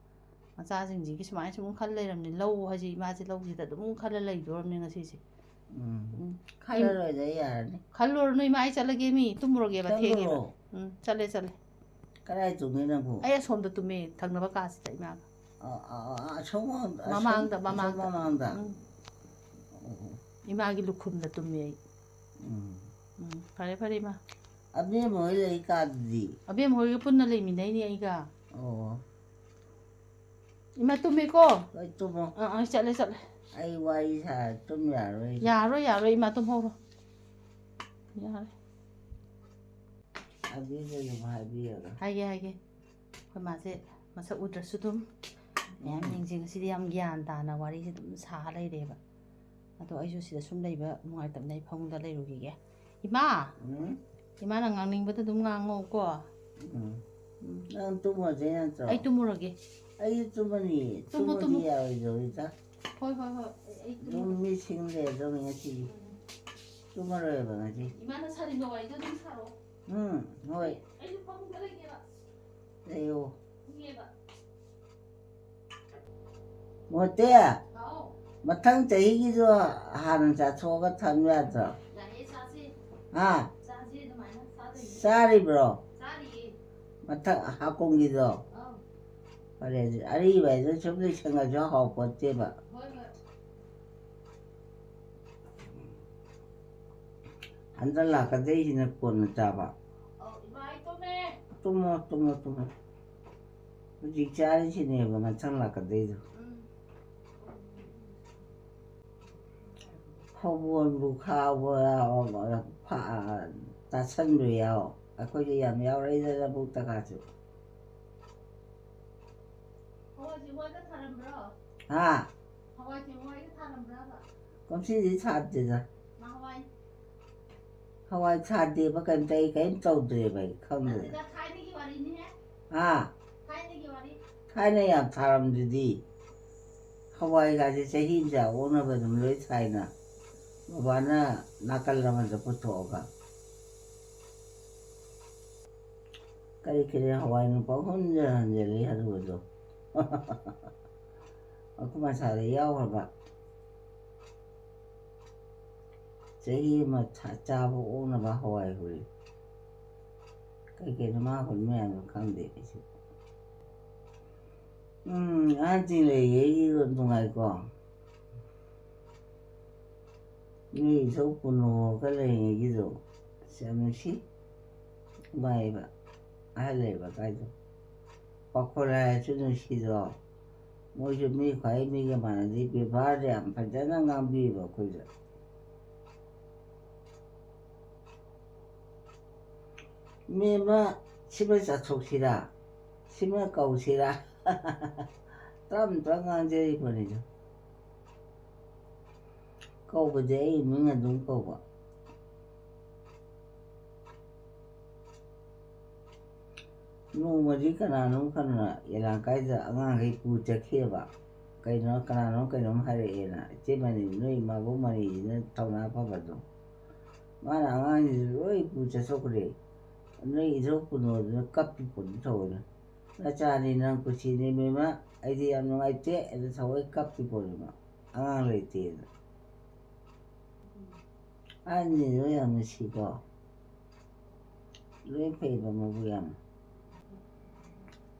ꯃꯆꯥꯁꯤꯡꯁꯤꯒꯤ ꯁꯨꯃꯥꯏꯅ ꯁꯨꯝ ꯈꯜ ꯂꯩꯔꯝꯅꯤ꯫ ꯂꯧ ꯍꯥꯏꯁꯦ ꯏꯃꯥꯁꯦ ꯂꯧꯁꯤꯗ ꯑꯗꯨꯝ ꯈꯜꯂ ꯂꯩꯗꯣꯔꯝꯅꯤ ꯉꯁꯤꯁꯦ꯫ ꯎꯝ꯫ ꯎꯝ꯫ ꯈꯜꯂꯔꯣꯏꯗ, ꯌꯥꯔꯅꯤ꯫ ꯈꯜꯂꯨꯔꯅꯨ ꯏꯃꯥ, ꯑꯩ ꯆꯠꯂꯒꯦ ꯃꯤ, ꯇꯨꯝꯃꯨꯔꯒꯦꯕ, ꯊꯦꯡꯉꯦꯕ꯫ ꯆꯠꯂꯨꯔꯣ꯫ ꯎꯝ, ꯆꯠꯂꯦ, ꯆꯠꯂꯦ꯫ ꯀꯗꯥꯏ ꯇꯨꯝꯒꯦ ꯅꯪꯕꯨ? ꯑꯩ ꯑꯁꯣꯝꯗ ꯇꯨꯝꯃꯦ, ꯊꯪꯅꯕ ꯀꯥꯁꯤꯗ ꯏꯃꯥꯒ꯫ ꯑ, ꯑ, ꯑ, ꯑꯁꯣꯝ ꯃꯥꯡ-, ꯑꯁꯣꯝ-, ꯃꯃꯥꯡꯗ, ꯑꯁꯣꯝ ꯃꯃꯥꯡꯗ꯫ ꯃꯃꯥꯡꯗ? ꯎꯝ꯫ ꯑꯣ, ꯑꯣ꯫ ꯏꯃꯥꯒꯤ ꯂꯨꯈꯨꯝꯗ ꯇꯨꯝꯃꯦ ꯑꯩ꯫ ꯎꯝ꯫ ꯎꯝ, ꯐꯔꯦ, ꯐꯔꯦ, ꯏꯃꯥ꯫ ꯑꯕꯦꯝꯃ ꯍꯣꯏ ꯂꯩꯀꯥꯗꯨꯗꯤ? ꯑꯕꯦꯝꯃ ꯍꯣꯏꯒ ꯄꯨꯟꯅ ꯂꯩꯃꯤꯟꯅꯩꯅꯦ ꯑꯩꯒ꯫ ꯑꯣ꯫ ꯏꯃꯥ, ꯇꯨꯝꯃꯦꯀꯣ? ꯍꯣꯏ, ꯇꯨꯝꯃꯣ꯫ ꯑꯥ, ꯑꯥ, ꯆꯠꯂꯦ, ꯆꯠꯂꯦ꯫ ꯑꯩ ꯋꯥꯔꯤ ꯁꯥ ꯇꯨꯝ ꯌꯥꯔꯣꯏ꯫ ꯌꯥꯔꯣꯏ, ꯌꯥꯔꯣꯏ, ꯏꯃꯥ, ꯇꯨꯝꯍꯧꯔꯣ꯫ ꯌꯥꯔꯦ꯫ ꯑꯕꯦꯝꯃꯗ ꯑꯗꯨꯝ ꯍꯥꯏꯕꯤꯔꯒ꯫ ꯍꯥꯏꯒꯦ, ꯍꯥꯏꯒꯦ꯫ ꯑꯩꯈꯣꯏ ꯃꯥꯁꯦ ꯃꯁꯛ ꯎꯗ꯭ꯔꯁꯨ ꯑꯗꯨꯝ ꯃꯌꯥꯝ ꯎꯝ꯫ ꯌꯦꯡꯁꯦ꯫ ꯉꯁꯤꯗꯤ ꯌꯥꯝ ꯒ꯭ꯌꯥꯟ ꯇꯥꯅ ꯋꯥꯔꯤꯁꯦ ꯑꯗꯨꯝ ꯁꯥ ꯂꯩꯔꯦꯕ꯫ ꯑꯗꯣ ꯑꯩꯁꯨ ꯁꯤꯗ ꯁꯨꯝ ꯂꯩꯕ ꯅꯨꯡꯉꯥꯏꯇꯕꯅꯤꯅ ꯑꯩ ꯐꯃꯨꯡꯗ ꯂꯩꯔꯨꯈꯤꯒꯦ꯫ ꯏꯃꯥ! ꯎꯝ? ꯏꯃꯥꯅ ꯉꯥꯡꯅꯤꯡꯕꯗ ꯑꯗꯨꯝ ꯉꯥꯡꯉꯣꯀꯣ꯫ ꯎꯝ꯫ ꯎꯝ꯫ ꯅꯪ ꯇꯨꯝꯃꯗꯣꯏ ꯅꯠꯇ꯭ꯔꯣ? ꯑꯩ ꯇꯨꯝꯃꯨꯔꯒꯦ꯫ ꯑꯩꯁꯨ ꯇꯨꯝꯃꯅꯤ꯫ ꯇꯨꯝꯃꯣ, ꯇꯨꯝꯃꯗꯤ ꯇꯨꯝꯃꯣ꯫ ꯌꯥꯔꯣꯏꯗꯧꯔꯤꯗ꯫ ꯍꯣꯏ, ꯍꯣꯏ, ꯍꯣꯏ꯫ ꯑꯩ, ꯑꯩ ꯇꯨꯝꯃꯨ-, ꯑꯗꯨꯝ ꯃꯤꯠ ꯁꯤꯡ ꯂꯩꯔꯗꯧꯅꯤ ꯉꯁꯤꯗꯤ꯫ ꯎꯝ꯫ ꯇꯨꯝꯃꯔꯣꯏꯕ ꯉꯁꯤ꯫ ꯏꯃꯥꯅ ꯁꯥꯅꯤꯡꯕ ꯋꯥꯔꯤꯗꯣ ꯑꯗꯨꯝ ꯁꯥꯔꯛꯑꯣ꯫ ꯎꯝ, ꯍꯣꯏ꯫ ꯑꯩ, ꯑꯩꯁꯨ ꯐꯃꯨꯡꯗ ꯂꯩꯒꯦꯕ꯫ ꯂꯩꯌꯣ꯫ ꯏꯪꯉꯦꯕ꯫ ꯃꯣꯇꯦ, ꯍꯥꯎ꯫ ꯃꯊꯪ ꯆꯍꯤꯒꯤꯗꯣ ꯍꯥꯟꯅ ꯆꯥꯊꯣꯛꯑꯒ ꯊꯝ ꯌꯥꯗ꯭ꯔꯣ? ꯌꯥꯏꯌꯦ, ꯆꯥꯁꯦ꯫ ꯍꯥ? ꯆꯥꯁꯦ ꯑꯗꯨꯃꯥꯏꯅ ꯆꯥꯗꯣꯏꯅꯦ꯫ ꯆꯥꯔꯤꯕ꯭ꯔꯣ? ꯆꯥꯔꯤꯌꯦ꯫ ꯃꯊꯪ ꯍꯥꯀꯨꯝꯒꯤꯗꯣ? ꯑꯧ꯫ ꯐꯔꯦ, ꯑꯗꯨꯗꯤ ꯑꯔꯤꯕ ꯍꯥꯏꯗꯣ ꯁꯨꯝ ꯂꯣꯏꯁꯪꯉꯁꯨ ꯍꯥꯎꯄꯣꯠꯇꯦꯕ꯫ ꯍꯣꯏ, ꯍꯣꯏ꯫ ꯍꯟꯗꯛ ꯂꯥꯛꯀꯗꯣꯏꯁꯤꯅ ꯀꯣꯟꯅ ꯆꯥꯕ꯫ ꯑꯧ, ꯏꯃꯥ, ꯑꯩ ꯇꯨꯝꯃꯦ꯫ ꯇꯨꯝꯃꯣ, ꯇꯨꯝꯃꯣ, ꯇꯨꯝꯃꯣ꯫ ꯍꯧꯖꯤꯛ ꯆꯥꯔꯤꯁꯤꯅꯦꯕ ꯃꯊꯪ ꯂꯥꯛꯀꯗꯣꯏꯗꯣ꯫ ꯎꯝ꯫ ꯐꯧꯕꯣꯟꯕꯨ ꯈꯥꯎꯕ ꯌꯥꯎ-, ꯐ-, ꯇꯥꯁꯟꯕ ꯌꯥꯎ꯫ ꯑꯩꯈꯣꯏꯗꯤ ꯌꯥꯝ ꯌꯥꯎꯔꯛꯏꯗ ꯂꯧꯕꯨꯛꯇ ꯀꯥꯁꯨ꯫ ꯍꯋꯥꯏ ꯆꯦꯡꯋꯥꯏꯒ ꯊꯥꯔꯝꯕ꯭ꯔꯣ? ꯍꯥ? ꯍꯋꯥꯏ ꯆꯦꯡꯋꯥꯏꯒ ꯊꯥꯔꯝꯕ꯭ꯔꯕ? ꯀꯨꯝꯁꯤꯗꯤ ꯊꯥꯗꯦꯗ꯫ ꯅꯍꯥꯟꯋꯥꯏ? ꯍꯋꯥꯏ ꯊꯥꯗꯦꯕ, ꯀꯩꯝꯇ ꯑꯩ ꯀꯩꯝ ꯇꯧꯗ꯭ꯔꯦꯕ ꯑꯩ, ꯈꯪꯗꯦꯗ꯫ ꯅꯠꯇꯦꯗ, ꯊꯥꯏꯅꯒꯤ ꯋꯥꯔꯤꯅꯤꯍꯦ꯫ ꯍꯥ? ꯊꯥꯏꯅꯒꯤ ꯋꯥꯔꯤ꯫ ꯊꯥꯏꯅ ꯌꯥꯝ ꯊꯥꯔꯝꯗꯨꯗꯤ꯫ ꯍꯋꯥꯏꯒꯥꯁꯦ ꯆꯍꯤ ꯑꯃꯗ ꯑꯣꯟꯅꯕ ꯑꯗꯨꯝ ꯂꯣꯏ ꯊꯥꯏꯅ꯫ ꯕꯕꯥꯅ ꯅꯥꯀꯜ ꯑꯃꯗ ꯄꯨꯊꯣꯛꯑꯒ꯫ ꯀꯔꯤ ꯀꯔꯤ ꯍꯋꯥꯏꯅꯣ ꯄꯪꯍꯨꯟꯗ ꯍꯟꯖꯤꯜꯂꯤ ꯑꯗꯨꯒꯗꯣ꯫ ꯑꯩꯈꯣꯏ ꯃꯁꯥꯗ ꯌꯥꯎꯈ꯭ꯔꯕ꯫ ꯆꯍꯤ ꯑꯃ ꯊ-, ꯆꯥꯕ ꯑꯣꯛꯅꯕ ꯍꯋꯥꯏ ꯍꯨꯜꯂꯤ꯫ ꯀꯩ ꯀꯩꯅꯣ ꯃꯥ ꯍꯨꯜ ꯃꯌꯥꯝꯗꯣ ꯈꯪꯗꯦ ꯑꯩꯁꯨ꯫ ꯎꯝ, ꯑꯍꯟꯁꯤꯡ ꯂꯩꯔꯤꯉꯩꯒꯤ ꯅꯨꯡꯉꯥꯏꯀꯣ꯫ ꯅꯣꯏ ꯏꯁꯧ ꯄꯨꯅꯣꯒ ꯂꯩꯔꯤꯉꯩꯒꯤꯗꯣ꯫ ꯑꯁ, ꯌꯥꯝ ꯅꯨꯡꯁꯤ꯫ ꯅꯨꯡꯉꯥꯏꯌꯦꯕ꯫ ꯑꯍꯜ ꯂꯩꯕ ꯀꯥꯏꯗꯣ꯫ ꯄꯥꯈꯣꯜ ꯍꯥꯏꯔꯁꯨ ꯅꯨꯡꯁꯤꯗꯣ꯫ ꯃꯣꯏꯁꯨ ꯃꯤ ꯈ꯭ꯋꯥꯏ ꯃꯤꯒ ꯃꯥꯟꯅꯗꯦ, ꯕꯦꯕꯥꯔꯗ ꯌꯥꯝ ꯐꯖꯅ ꯉꯥꯡꯕꯤꯌꯦꯕ ꯑꯩꯈꯣꯏꯁꯨ꯫ "ꯃꯦꯝꯃ, ꯁꯤꯃ ꯆꯠꯊꯣꯛꯁꯤꯔꯥ? ꯁꯤꯃ ꯀꯧꯁꯤꯔꯥ?" ꯇꯞ ꯇꯞ ꯉꯥꯡꯖꯔꯤꯕꯅꯤꯗ꯫ ꯀꯧꯕꯗꯤ ꯑꯩ ꯃꯤꯡ ꯑꯗꯨꯝ ꯀꯧꯕ꯫ ꯅꯣꯡꯃꯗꯤ ꯀꯅꯥꯅꯣꯝ ꯀꯅꯥ ꯌꯦꯂꯥꯡꯀꯥꯏꯗ ꯑꯉꯥꯡꯈꯩ ꯄꯨ ꯆꯠꯈꯤꯑꯕ꯫ ꯀꯩꯅꯣ, ꯀꯅꯥꯅꯣꯝ ꯀꯩꯅꯣꯝ ꯍꯥꯏꯔꯛꯑꯦꯅ, "ꯏꯆꯦ ꯃꯅꯤ, ꯅꯣꯏ ꯃꯥꯕꯣꯛ ꯃꯅꯤꯁꯤꯅ ꯊꯧꯅꯥ ꯐꯕꯗꯣ, ꯃꯥꯅ ꯑꯉꯥꯡꯁꯤꯡꯁꯤ ꯂꯣꯏ ꯄꯨ ꯆꯠꯊꯣꯛꯈ꯭ꯔꯦ, ꯅꯣꯏ ꯏꯊꯧ ꯄꯨꯅꯣꯗꯅ ꯀꯞꯄꯤ ꯄꯣꯠꯅꯤ ꯊꯑꯣꯏꯅ꯫ ꯅꯆꯥꯅꯤ, ꯅꯪ ꯀꯨꯁꯤꯅꯤ ꯃꯦꯝꯃ, ꯑꯩꯗꯤ ꯌꯥꯝ ꯅꯨꯡꯉꯥꯏꯇꯦ" ꯑꯗ ꯊꯑꯣꯏ ꯀꯞꯄꯤ ꯄꯣꯠꯅꯦꯕ, ꯑꯉꯥꯡ ꯂꯩꯇꯦꯅ꯫ ꯑꯍꯟꯁꯤꯡꯗꯣ ꯌꯥꯝ ꯅꯨꯡꯁꯤꯀꯣ꯫ ꯂꯣꯏ ꯐꯩꯕ ꯃꯕꯨꯛ ꯌꯥꯝꯅ꯫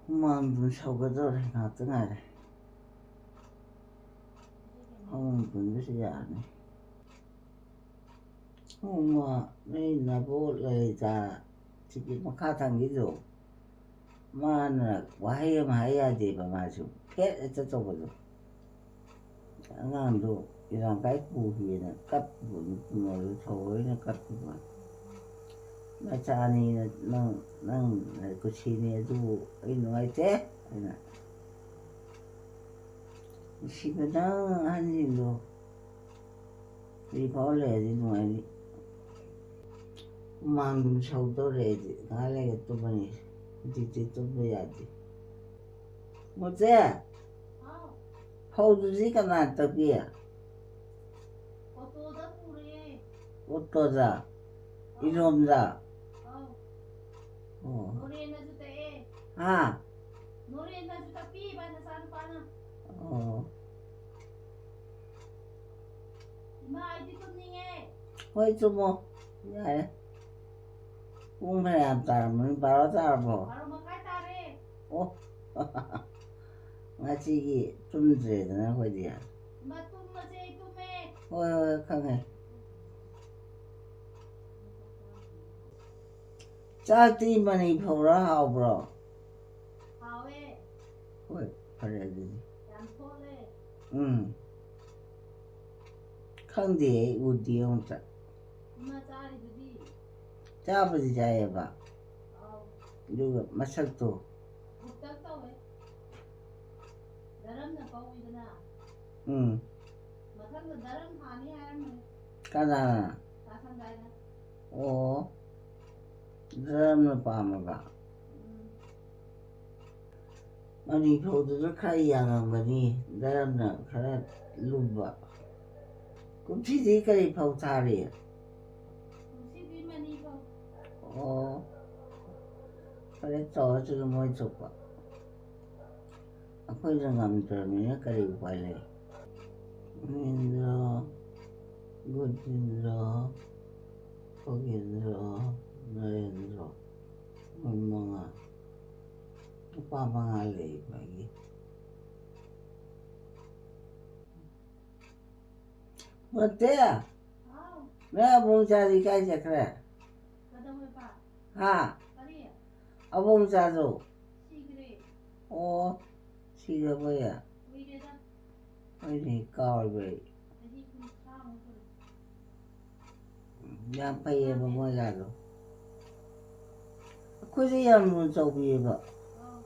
ꯍꯨꯃꯥꯡꯗꯨ ꯁꯧꯒꯗꯧꯔꯦ, ꯉꯥꯛꯇ ꯉꯥꯏꯔꯦ꯫ ꯐꯃꯨꯡ ꯇꯨꯝꯕꯁꯨ ꯌꯥꯔꯅꯤ꯫ ꯎꯃ, ꯅꯣꯏ ꯅꯕꯣꯛ ꯂꯂꯤꯇꯥ, ꯁꯤꯒꯤ ꯃꯈꯥ ꯊꯪꯒꯤꯗꯣ, ꯃꯥꯅ ꯋꯥꯍꯩ ꯑꯃ ꯍꯥꯏ ꯌꯥꯗꯦꯕ, ꯃꯥꯁꯨ ꯐꯦꯠ ꯍꯦꯛꯇ ꯇꯧꯕꯗꯣ꯫ ꯑꯉꯥꯡꯗꯣ ꯏꯔꯥꯡꯀꯥꯏ ꯄꯨꯈꯤꯑꯅ ꯀꯞꯄꯤꯕ, ꯅꯨꯄꯤ ꯃꯌꯥꯝꯗꯣ ꯊꯑꯣꯏꯅ ꯀꯞꯄꯤꯕ꯫ "ꯅꯆꯥꯅꯤꯅ ꯅꯪ, ꯅꯪ ꯀꯨꯁꯤꯅꯤ, ꯑꯗꯨꯕꯨ ꯑꯩ ꯅꯨꯡꯉꯥꯏꯇꯦ" ꯍꯥꯏꯅ꯫ ꯅꯨꯡꯁꯤꯕꯅ ꯑꯍꯟꯁꯤꯡꯗꯣ꯫ ꯍꯧꯖꯤꯛ ꯐꯥꯎ ꯂꯩꯔꯗꯤ ꯅꯨꯡꯉꯥꯏꯅꯤ꯫ ꯍꯨꯃꯥꯡꯗꯨꯝ ꯁꯧꯗꯧꯔꯦ ꯑꯩꯗꯤ꯫ ꯉꯥꯏꯍꯥꯛ ꯂꯩꯔꯒ ꯇꯨꯝꯃꯅꯤ꯫ ꯍꯧꯖꯤꯛꯇꯤ ꯇꯨꯝꯕ ꯌꯥꯗꯦ꯫ ꯃꯣꯆꯦ! ꯍꯥꯎ꯫ ꯐꯧꯗꯨꯗꯤ ꯀꯅꯥ ꯇꯛꯄꯤ? ꯑꯣꯇꯣꯗ ꯄꯨꯔꯦ꯫ ꯑꯣꯇꯣꯗ? ꯑꯥꯎ꯫ ꯏꯔꯣꯝꯗ? ꯑꯥꯎ꯫ ꯑꯣ꯫ ꯃꯣꯔꯦꯅꯁꯨ ꯇꯛꯑꯦ꯫ ꯍꯥ? ꯅꯣꯔꯦꯟꯅꯁꯨ ꯇꯥꯛꯄꯤꯕ ꯅꯆꯥꯅꯨꯄꯥꯅ꯫ ꯑꯣ꯫ ꯏꯃꯥ, ꯑꯩꯗꯤ ꯇꯨꯝꯅꯤꯡꯉꯦ꯫ ꯍꯣꯏ, ꯇꯨꯝꯃꯣ꯫ ꯌꯥꯔꯦ꯫ ꯄꯨꯡ ꯐꯅꯌꯥꯝ ꯇꯥꯔꯝꯃꯅꯤ꯫ ꯕꯥꯔꯣ ꯇꯥꯔꯕꯣ? ꯕꯥꯔꯣ ꯃꯈꯥꯏ ꯇꯥꯔꯦ꯫ ꯑꯣ꯫ ꯉꯁꯤꯒꯤ ꯇꯨꯝꯗ꯭ꯔꯦꯗꯅ ꯑꯩꯈꯣꯏꯗꯤ꯫ ꯏꯃꯥ, ꯇꯨꯝꯃꯁꯦ, ꯑꯩ ꯇꯨꯝꯃꯦ꯫ ꯍꯣꯏ, ꯍꯣꯏ, ꯍꯣꯏ, ꯈꯪꯉꯦ꯫ ꯆꯥꯛꯇꯤ ꯃꯅꯤ ꯐꯧꯔ ꯍꯥꯎꯕ꯭ꯔꯣ? ꯍꯥꯎꯋꯦ꯫ ꯍꯣꯏ, ꯐꯔꯦ ꯑꯗꯨꯗꯤ꯫ ꯌꯥꯝ ꯊꯣꯠꯂꯦ꯫ ꯎꯝ꯫ ꯈꯪꯗꯦ, ꯑꯩ ꯎꯗꯦ ꯑꯃꯨꯛꯇ꯫ ꯏꯃꯥ ꯆꯥꯔꯤꯗꯨꯗꯤ꯫ ꯆꯥꯕꯨꯗꯤ ꯆꯥꯏꯌꯦꯕ꯫ ꯑꯧ꯫ ꯑꯗꯨꯒ ꯃꯁꯛꯇꯣ꯫ ꯒꯨꯞꯇꯛ ꯇꯧꯋꯦ꯫ ꯗꯔꯝꯅ ꯄꯧꯏꯗꯅ꯫ ꯎꯝ꯫ ꯃꯊꯪꯗ ꯗꯔꯝ ꯊꯥꯅꯤ ꯍꯥꯏꯔꯝꯕꯅꯦ꯫ ꯀꯅꯥꯅ? ꯇꯥꯁꯟꯗꯥꯏꯅ꯫ ꯑꯣ꯫ ꯗꯔꯝꯅ ꯄꯥꯝꯃꯕ? ꯎꯝ꯫ ꯃꯅꯤ ꯐꯧꯗꯨꯅ ꯈꯔ ꯌꯥꯡꯉꯝꯒꯅꯤ, ꯗꯔꯝꯅ ꯈꯔ ꯂꯨꯝꯕ꯫ ꯀꯨꯝꯁꯤꯗꯤ ꯀꯔꯤ ꯐꯧ ꯊꯥꯔꯤ? ꯀꯨꯝꯁꯤꯗꯤ ꯃꯅꯤ ꯐꯧ꯫ ꯑꯣ꯫ ꯐꯔꯦ, ꯇꯧꯔꯁꯅꯨ ꯃꯣꯏ ꯊꯣꯛꯄ꯫ ꯑꯩꯈꯣꯏꯅ ꯉꯝꯗ꯭ꯔꯕꯅꯤꯅ ꯀꯔꯤ ꯎꯄꯥꯏ ꯂꯩ? ꯃꯍꯦꯟꯗ꯭ꯔꯣ, ꯒꯣꯕꯤꯟꯗ꯭ꯔꯣ, ꯈꯣꯒꯦꯟꯗ꯭ꯔꯣ, ꯅꯔꯦꯟꯗ꯭ꯔꯣ, ꯃꯣꯏ ꯃꯉꯥ꯫ ꯅꯨꯄꯥ ꯃꯉꯥ ꯂꯩ ꯃꯥꯒꯤ꯫ ꯃꯣꯇꯦ! ꯍꯥꯎ꯫ ꯅꯣꯏ ꯑꯕꯣꯛꯆꯥꯗꯤ ꯀꯥꯏ ꯆꯠꯈ꯭ꯔꯦ? ꯀꯩꯗꯧꯋꯦꯕ? ꯍꯥ? ꯀꯔꯤ? ꯑꯕꯣꯛꯆꯥꯗꯣ? ꯁꯤꯈ꯭ꯔꯦ꯫ ꯑꯣ, ꯁꯤꯈ꯭ꯔꯕꯣꯌꯦ? ꯀꯨꯏꯔꯦꯗ꯫ ꯍꯣꯏꯅꯦ, ꯀꯥꯎꯔꯕ ꯑꯩ꯫ ꯆꯍꯤ ꯀꯨꯟꯊ꯭ꯔꯥꯃꯨꯛ ꯁꯨꯔꯦ꯫ ꯌꯥꯝ ꯐꯩꯌꯦꯕ ꯃꯣꯏꯒꯥꯗꯣ꯫ ꯑꯩꯈꯣꯏꯁꯦ ꯌꯥꯝ ꯂꯨꯅ ꯇꯧꯕꯤꯌꯦꯕ꯫ ꯑꯧ꯫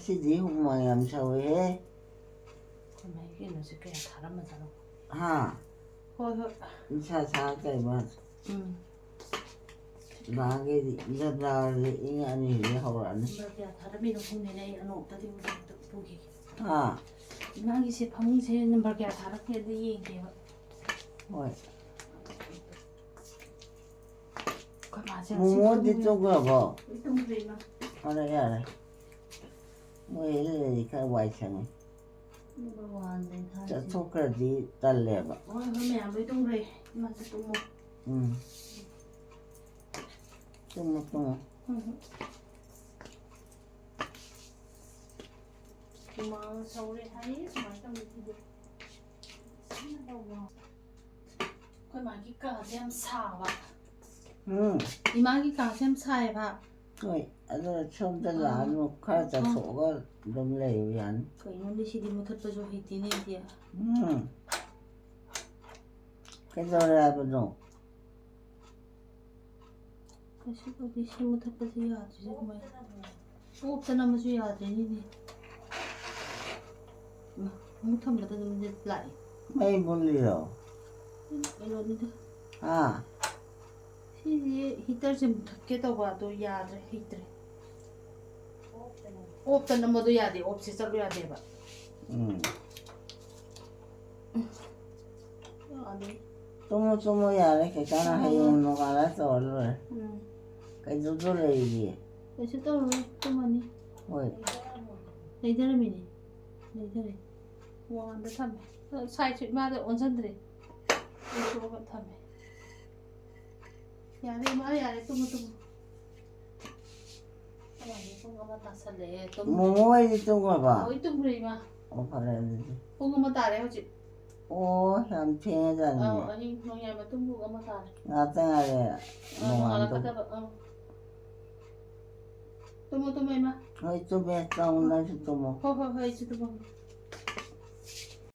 ꯁꯤꯗꯤ ꯍꯨꯃꯥꯡ ꯌꯥꯝ ꯁꯧꯋꯦꯍꯦ꯫ ꯑꯩꯈꯣꯏ ꯃꯥꯏ ꯀꯩꯅꯣꯁꯦ ꯀꯌꯥ ꯊꯥꯔꯝꯃꯖꯥꯠꯅꯣ? ꯍꯥ? ꯍꯣꯏ, ꯍꯣꯏ꯫ ꯅꯨꯡꯁꯥ ꯁꯥ ꯀꯩꯕ? ꯎꯝ꯫ ꯅꯍꯥꯟꯈꯩꯗꯤ ꯏꯪꯊꯝꯊꯥꯗꯤ ꯏꯪꯉꯛꯑꯅꯤ, ꯍꯧꯖꯤꯛ ꯍꯧꯔꯛꯑꯅꯤ꯫ ꯅꯝꯕꯔ ꯀꯌꯥ ꯊꯥꯔꯝꯃꯤꯅꯣ ꯈꯪꯗꯦꯅꯦ, ꯑꯩ ꯑꯅꯧꯕꯗꯗꯤ ꯑꯃꯨꯛ ꯄꯨꯈꯤꯒꯦ꯫ ꯍꯥ? ꯏꯃꯥꯒꯤꯁꯦ ꯐꯃꯨꯡꯁꯦ ꯅꯝꯕꯔ ꯀꯌꯥ ꯊꯥꯔꯛꯀꯦꯗ ꯌꯦꯡꯒꯦꯕ꯫ ꯍꯣꯏ꯫ ꯑꯩꯈꯣꯏ ꯃꯥꯁꯦ ꯉꯁꯤ ꯃꯣꯃꯣꯗꯤ ꯇꯨꯝꯃꯨ-, ꯇꯨꯝꯈ꯭ꯔꯕꯣ? ꯂꯣꯏ ꯇꯨꯝꯈ꯭ꯔꯦ, ꯏꯃꯥ꯫ ꯐꯔꯦ, ꯌꯥꯔꯦ꯫ ꯃꯣꯏ ꯂꯩꯔꯗꯤ ꯈꯔ ꯋꯥꯏ ꯁꯪꯉꯦ꯫ ꯅꯝꯕꯔ ꯋꯥꯟꯗꯅꯤ ꯊꯥꯔꯤꯁꯦ꯫ ꯆꯠꯊꯣꯛꯈ꯭ꯔꯗꯤ ꯇꯜꯂꯦꯕ꯫ ꯍꯣꯏ, ꯍꯣꯏ, ꯃꯌꯥꯝ ꯂꯣꯏ ꯇꯨꯝꯈ꯭ꯔꯦ꯫ ꯏꯃꯥꯁꯨ ꯇꯨꯝꯃꯣ꯫ ꯎꯝ꯫ ꯇꯨꯝꯃꯣ, ꯇꯨꯝꯃꯣ꯫ ꯎꯝ꯫ ꯍꯨꯃꯥꯡ ꯁꯧꯔꯦ ꯍꯥꯏꯌꯦ, ꯁꯨꯃꯥꯏꯅ ꯇꯧꯔꯤꯁꯤꯗꯤ꯫ ꯑꯩꯈꯣꯏ ꯃꯥꯒꯤ ꯀꯥꯁꯦ ꯌꯥꯝ ꯁꯥꯕ꯫ ꯎꯝ꯫ ꯏꯃꯥꯒꯤ ꯀꯥꯁꯦ ꯌꯥꯝ ꯁꯥꯏꯌꯦꯕ꯫ ꯍꯣꯏ, ꯑꯗꯣ ꯁꯣꯝꯗ ꯑꯥ꯫ ꯂꯥꯛꯑꯅꯨ, ꯈꯔ ꯑꯥ꯫ ꯆꯠꯊꯣꯛꯑꯒ ꯑꯗꯨꯝ ꯂꯩꯌꯨ ꯌꯥꯅꯤ꯫ ꯀꯩꯅꯣꯅꯦ ꯁꯤꯗꯤ, ꯃꯨꯊꯠꯄꯁꯨ ꯍꯩꯇꯦꯅꯦ ꯑꯩꯗꯤ꯫ ꯎꯝ꯫ ꯀꯩꯗꯧꯔꯦ ꯍꯥꯏꯕꯅꯣ? ꯀꯩꯁꯨ ꯇꯧꯗꯦ, ꯁꯤ ꯃꯨꯊꯠꯄꯁꯦ ꯌꯥꯗ꯭ꯔꯤꯁꯦ ꯀꯃꯥꯏꯅ? ꯑꯣꯞꯇ ꯅꯝꯕꯁꯨ ꯌꯥꯗ꯭ꯔꯤꯅꯤꯅꯦ꯫ ꯏꯃꯥ, ꯑꯃꯨꯛ ꯊꯝꯕꯗ ꯑꯗꯨꯝ ꯂꯥꯛꯑꯦ꯫ ꯃꯩ ꯃꯨꯠꯂꯤꯔꯣ? ꯀꯩꯅꯣꯅꯤꯗ꯫ ꯑꯥ꯫ ꯁꯤꯁꯦ ꯍꯤꯇꯔꯁꯦ ꯃꯨꯊꯠꯀꯦ ꯇꯧꯕ, ꯑꯗꯣ ꯌꯥꯗ꯭ꯔꯦ, ꯍꯩꯇ꯭ꯔꯦ꯫ ꯑꯣꯞꯇ ꯅꯝꯕꯗꯣ ꯌꯥꯗꯦ, ꯑꯣꯞꯁꯦ ꯆꯠꯂꯨ ꯌꯥꯗꯦꯕ꯫ ꯎꯝ꯫ ꯌꯥꯗꯦ꯫ ꯇꯨꯝꯃꯣ, ꯇꯨꯝꯃꯣ, ꯌꯥꯔꯦ, ꯀꯩꯀꯥꯟꯅ ꯎꯝ꯫ ꯍꯌꯦꯡ ꯅꯣꯡꯉꯥꯜꯂ ꯇꯧꯔ ꯂꯣꯏꯔꯦ꯫ ꯎꯝ꯫ ꯀꯩꯗꯧꯗꯧ ꯂꯩꯔꯤꯒꯦ? ꯀꯩꯁꯨ ꯇꯧꯔꯣꯏ, ꯇꯨꯝꯃꯅꯤ꯫ ꯍꯣꯏ꯫ ꯂꯩꯊꯔꯝꯃꯤꯅꯦ꯫ ꯂꯩꯊꯔꯦ꯫ ꯋꯥꯟꯗ ꯊꯝꯃꯦ꯫ ꯁꯥꯏꯠꯁꯨ ꯏꯃꯥꯗ ꯑꯣꯟꯁꯤꯟꯗ꯭ꯔꯦ꯫ ꯂꯩꯊꯣꯛꯑꯒ ꯊꯝꯃꯦ꯫ ꯌꯥꯔꯦ, ꯏꯃꯥ, ꯌꯥꯔꯦ, ꯇꯨꯝꯃꯣ, ꯇꯨꯝꯃꯣ꯫ ꯄꯨꯡ ꯑꯃ ꯇꯥꯁꯜꯂꯛꯑꯦ, ꯇꯨꯝ-, ꯃꯣꯃꯣ ꯍꯣꯏꯗꯤ ꯇꯨꯝꯈ꯭ꯔꯕ? ꯂꯣꯏ ꯇꯨꯝꯈ꯭ꯔꯦ, ꯏꯃꯥ꯫ ꯑꯣ, ꯐꯔꯦ ꯑꯗꯨꯗꯤ꯫ ꯄꯨꯡ ꯑꯃ ꯇꯥꯔꯦ ꯍꯧꯖꯤꯛ꯫ ꯑꯣ, ꯌꯥꯝ ꯊꯦꯡꯉꯖꯥꯠꯅꯤꯅꯦ꯫ ꯑꯧ, ꯑꯍꯤꯡ ꯅꯣꯡꯌꯥꯏ ꯃꯇꯨꯡ ꯄꯨꯡ ꯑꯃ ꯇꯥꯔꯦ꯫ ꯉꯥꯛꯇ ꯉꯥꯏꯔꯦ ꯑꯧ, ꯅꯣꯡꯉꯥꯟꯗꯧꯕ꯫ ꯅꯣꯡꯉꯥꯜꯂꯛꯀꯗꯕ, ꯑꯧ꯫ ꯇꯨꯝꯃꯣ, ꯇꯨꯝꯃꯣ, ꯏꯃꯥ꯫ ꯍꯣꯏ, ꯇꯨꯝꯃꯦ, ꯇꯧ, ꯅꯪꯁꯨ ꯇꯨꯝꯃꯣ꯫ ꯍꯣꯏ, ꯍꯣꯏ, ꯍꯣꯏ, ꯑꯩꯁꯨ ꯇꯨꯝꯃꯒꯦ꯫